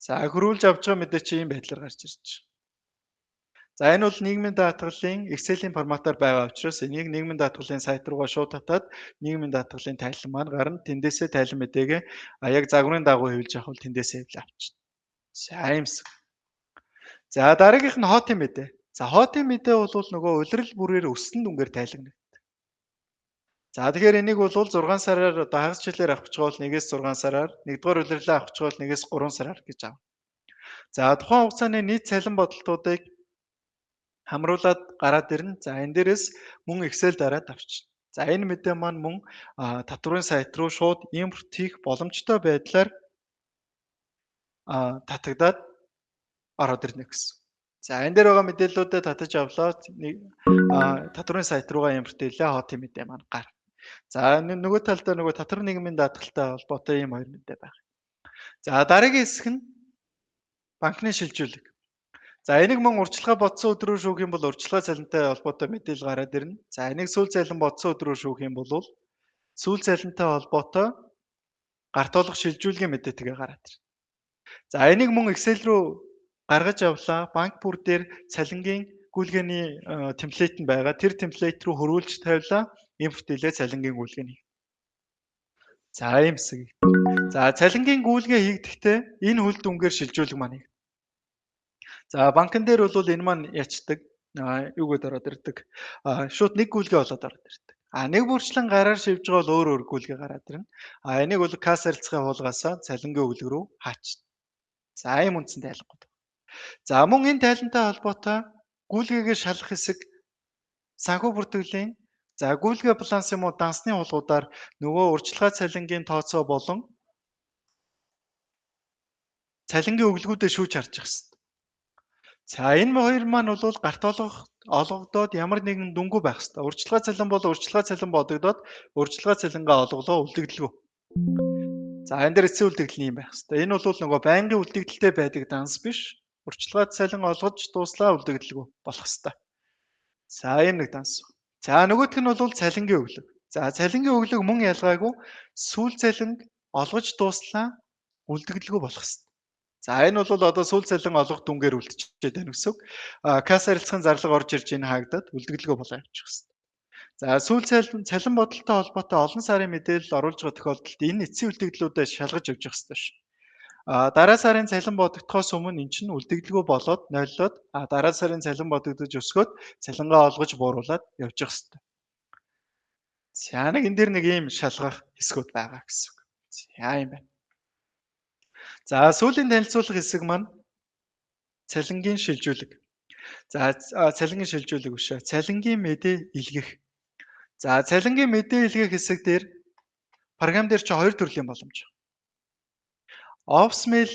За хөрвүүлж авч байгаа мэдээ чинь ийм байдлаар гарч ирж байна. За энэ бол нийгмийн даатгалын Excel-ийн форматаар байгаа учраас энийг нийгмийн даатгалын сайт руугаа шууд татаад нийгмийн даатгалын тайлан маань гарна. Тэндээсээ тайлан мэдээгээ яг загварын дагуу хэвлж авах бол тэндээсээ хэвлээ авчирна. За иймсэг. За дараагийнх нь хотын мэдээ. За хотын мэдээ бол нөгөө улирал бүрээр өссөн дүнгээр тайлгнагддаг. За тэгэхээр энийг бол 6 сараар одоо хагас жилээр авах гэж бол 1-ээс 6 сараар, 1-р улирлаа авах гэж бол 1-ээс 3 сараар гэж авна. За тухайн хугацааны нийт цалин бодолтуудыг хамруулад гараад ирнэ. За энэ дээрээс мөн Excel дараад авчна. За энэ мэдээ маань мөн татврын сайт руу шууд импорт хийх боломжтой байдлаар татагдаад ороод ирнэ гэсэн. За энэ дээр байгаа мэдээллүүдэд татаж авлаа. Татврын сайт руугаа импорт хийлээ. Хотын мэдээ маань гар. За нөгөө талдаа нөгөө татвар нийгмийн даатгалтай холбоотой ийм хоёр мэдээ байна. За дараагийн хэсэг нь банкны шилжүүлэг. За энийг мөн урьдчилгаа бодсон өдрөөр шүүх юм бол урьдчилгаа цалинтай холбоотой мэдээлэл гараад ирнэ. За энийг сүүл цалин бодсон өдрөөр шүүх юм бол сүүл цалинтай холбоотой гарт олох шилжүүлгийн мэдээтэйгээ гараад ирнэ. За энийг мөн Excel рүү гаргаж авлаа. Банк бүр дээр цалингийн гүйлгээний темплейт нь байгаа. Тэр темплейт рүү хөрвүүлж тавилаа. Импорт хийлээ цалингийн гүйлгээний. За ийм хэсэг. За цалингийн гүйлгээ хийгдэхдээ энэ хөл дүнгээр шилжүүлэг маань хийгдэнэ. За банкн дээр бол энэ маань ячдаг. Юугээд ороод ирдэг. Шууд нэг гүйлгээ болоод ороод ирдэг. Нэг бүрчлэн гараар шивж байгаа бол өөр өөр гүйлгээ гараад ирнэ. Энийг бол касс харилцагын хуулгаасаа цалингийн өглөг рүү хаачна. За ийм үндсэн тайлангууд. За мөн энэ тайлантай холбоотой гүйлгээгээ шалгах хэсэг санхүү бүртгэлийн за гүйлгээ баланс юм уу дансны хулгуудаар нөгөө урьдчилгаа цалингийн тооцоо болон цалингийн өглөгүүдээ шүүж харж явах хэрэгтэй. За энэ хоёр маань бол гарт олгогдоод ямар нэгэн дүнгүй байх хэрэгтэй. Урьдчилгаа цалин бол урьдчилгаа цалин бодогдоод урьдчилгаа цалингаа олголоо үлдэгдэлгүй. За энэ дээр эцсийн үлдэгдэл нь юм байх хэрэгтэй. Энэ бол нөгөө байнгын үлдэгдэлтэй байдаг данс биш. Урьдчилгаа цалин олгож дууслаа үлдэгдэлгүй болох хэрэгтэй. За ийм нэг данс. За нөгөөх нь бол цалингийн өглөг. За цалингийн өглөг мөн ялгаагүй сүүл цалинг олгож дууслаа үлдэгдэлгүй болох хэрэгтэй. За энэ бол одоо сүүл цалин олгох дүнгээр үлдчихэд байна гэсэн үг. Касс харилцагын зарлага орж ирж энэ хаагдаад үлдэгдэлгүй болоо явчих хэрэгтэй. За сүүл цалин бодолтой холбоотой олон сарын мэдээлэл оруулж байгаа тохиолдолд энэ эцсийн үлдэгдлүүдээ шалгаж явж явах хэрэгтэй ш. Дараа сарын цалин бодогдохоос өмнө эн чинь үлдэгдэлгүй болоод нойллоод дараа сарын цалин бодогдож өсгөөд цалингаа олгож бууруулад явж явах хэрэгтэй. За нэг энэ дэр нэг ийм шалгах хэсгүүд байгаа гэсэн үг. За юм байна. За сүүлийн танилцуулах хэсэг маань цалингийн шилжүүлэг. За цалингийн шилжүүлэг биш ээ. Цалингийн мэдээ илгээх. За цалингийн мэдээ илгээх хэсэг дээр програм дээр чи хоёр төрлийн боломж. Office mail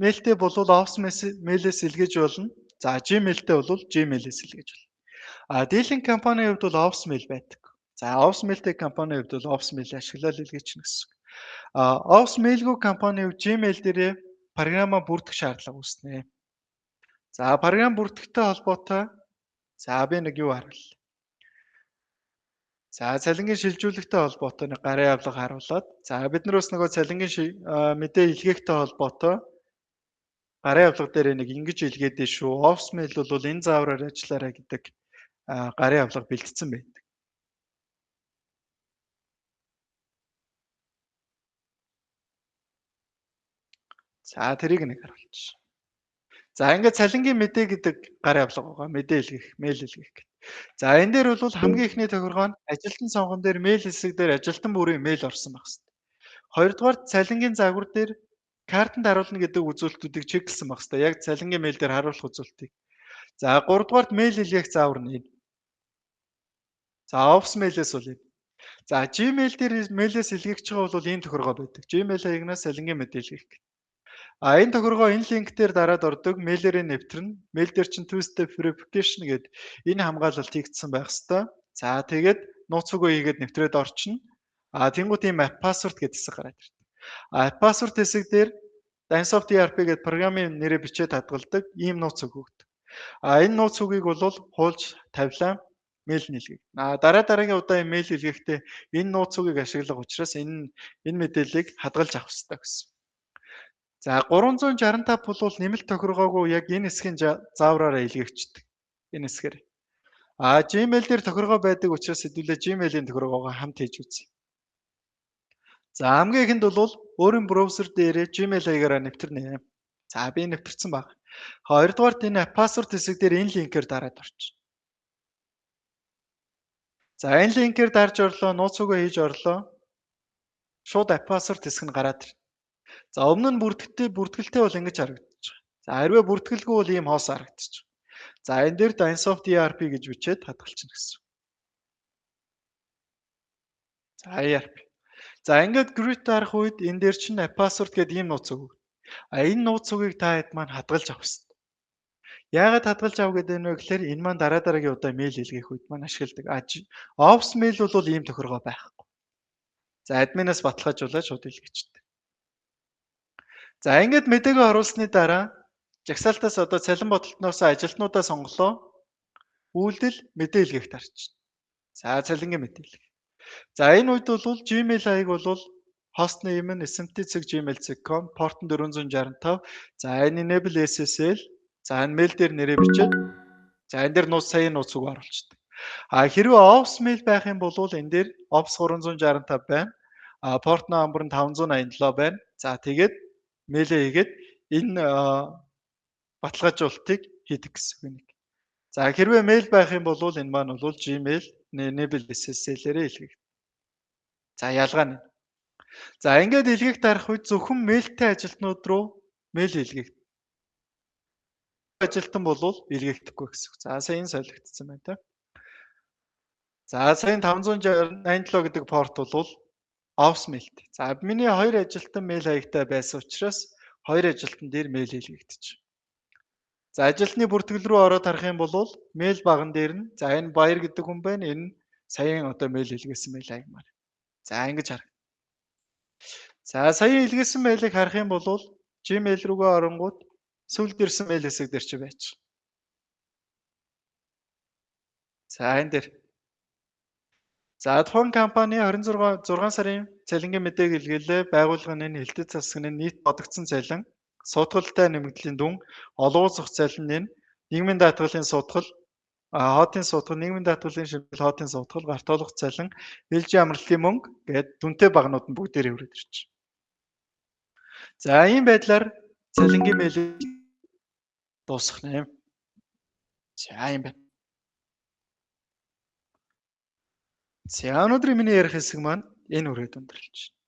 мэйлтэй болвол Office mail-ээс илгээж болно. За Gmail-тэй бол Gmail-ээс илгээж болно. Дийлэнх компанийн хувьд бол Office mail байдаг. За Office mail-тэй компанийн хувьд бол Office mail ашиглаад илгээч гэсэн. Office mail-гүй компанийн хувьд Gmail дээрээ програмаа бүрдэх шаардлага үүснэ. За програм бүрдэхтэй холбоотой за би нэг юу харуулъя. За цалингийн шилжүүлэгтэй холбоотой нэг гарын авлага харуулад за бид нар бас нөгөө цалингийн мэдээ илгээхтэй холбоотой гарын авлага дээр нэг ингэж илгээдэй шүү. Office mail бол энэ заавраар ажиллаарай гэдэг гарын авлага бэлтгэсэн байдаг. За тэрийг нэг харуулчих. За ингээд цалингийн мэдээ гэдэг гарын авлага байгаа. Мэдээ илгээх, мэйл илгээх гэх. За энэ дээр бол хамгийн эхний тохиргоо нь ажилтан сонгон дээр мэйл хэсэг дээр ажилтан бүрийн мэйл орсон байх хэрэгтэй. Хоёрдугаар цалингийн загвар дээр картанд харуулна гэдэг үзүүлэлтүүдийг чеклсэн байх хэрэгтэй. Яг цалингийн мэйл дээр харуулах үзүүлэлтийг. За гуравдугаарт мэйл илгээх заавар нь энэ. За Office mail-ээс бол энэ. За Gmail дээр мэйлээс илгээх байгаа бол ийм тохиргоо байдаг. Gmail хаягнаас цалингийн мэдээ илгээх гэх. Энэ тохиргоо энэ линк дээр дараад ордог, мэйлээрээ нэвтрэнэ. Мэйл дээр чинь two step verification гэдэг энэ хамгаалалт хийгдсэн байх хэвээр. За тэгээд нууц үгөө хийгээд нэвтрээд орчихно. Тэнгуут ийм app password гэдэг хэсэг гараад ирдэг. App password хэсэг дээр Dynsoft ERP гэдэг програмын нэрээ бичээд хадгалдаг ийм нууц үг өгдөг. Энэ нууц үгийг бол хуулж тавилаа мэйл нийлгэе. Дараа дараагийн удаа энэ мэйл илгээхдээ энэ нууц үгийг ашиглах учраас энэ мэдээллийг хадгалж авах хэрэгтэй гэсэн. За 365 бол нэмэлт тохиргоогүй яг энэ хэсгийн заавраараа илгээгчдэг. Энэ хэсгээр. Gmail дээр тохиргоо байдаг учраас хэдүүлээ Gmail-ийн тохиргоогоо хамт хийж үзье. За хамгийн эхэнд бол өөрийн браузер дээрээ Gmail хаягаараа нэвтэрнэ. За би нэвтэрсэн баг. Хоёрдугаарт энэ password хэсэг дээр энэ линкээр дараад орчих. За энэ линкээр дарж орлоо, нууц үгээ хийж орлоо. Шууд password хэсэг нь гараад ирнэ. За, өмнө нь бүртгэлтэй бол ингэж харагдчих. За, хэрвээ бүртгэлгүй бол ийм хоос харагдчих. За, энэ дээр Dynsoft ERP гэж бичээд хадгалчихна гэсэн. За, ERP. За, ингээд create дарах үед энэ дээр чинь password гэдэг ийм нууц үг. А энэ нууц үгийг та хэд маань хадгалж авах хэрэгтэй. Яагаад хадгалж ав гэдэг нь вэ гэхээр энэ маань дараа дараагийн удаа мэйл илгээх үед маань ашигладаг. А Office mail бол ийм тохиргоо байхгүй. За, админаас баталгаажуулаад шууд илгээчдэг. За, ингээд мэдээгээ оруулсны дараа жагсаалтаас одоо цалин бодолтноос ажилтнуудаа сонголоо. Үйлдэл мэдээ илгээх дарчна. За, цалингийн мэдээ илгээх. За, энэ үед бол Gmail хаяг бол host name нь smt.gmail.com, port нь 465. За, энэ enable SSL. За, энэ mail дээр нэрээ бичээд, за, энэ дээр нууц, сая нууц үг оруулчихдаг. А хэрвээ Office mail байх юм бол энэ дээр Office 365 байна. А port number нь 587 байна. За, тэгээд мэйлээ хийгээд энэ баталгаажуулалтыг хийдэг гэсэн үг нэг. За, хэрвээ мэйл байх юм бол энэ маань бол Gmail enable SSL-ээрээ илгээх. За, ялгаа нь. За, ингээд илгээх дарах үед зөвхөн мэйлтэй ажилтнууд руу мэйл илгээх. Ажилтан бол илгээхдэггүй гэсэн үг. За, сая энэ солигдсон байна та. За, сая 587 гэдэг порт бол Office mail-тэй. За, миний хоёр ажилтан мэйл хаягтай байсан учраас хоёр ажилтан дээр мэйл илгээгдэж. За, ажилтны бүртгэл рүү ороод харах юм бол мэйл баган дээр нь, за, энэ Баяр гэдэг хүн байна. Энэ саяын одоо мэйл илгээсэн мэйл хаяг маань. За, ингэж харах. За, саяын илгээсэн мэйлийг харах юм бол Gmail рүүгээ оронгууд сүүлд ирсэн мэйл хэсэг дээр чи байж. За, энэ дээр. За, тухайн компани 26 6 сарын цалингийн мэдээг илгээлээ. Байгууллагын энэ хэлтэц засгийн нийт бодогдсон цалин, суудгалтай нэмэгдлийн дүн, олон улс цалин нь нийгмийн даатгалын суудгал, хоотын суудгал, нийгмийн даатгалын шимтгэл, хоотын суудгал, гарт олох цалин, ээлжийн амралтын мөнгө гээд дүнтэй багнууд нь бүгдээрээ хүрээд ирж. За, ийм байдлаар цалингийн мэйлийг дуусгах нэ. За, ийм байна. За, өнөөдрийн миний ярих хэсэг маань энэ хүрээд өндөрлөж байна.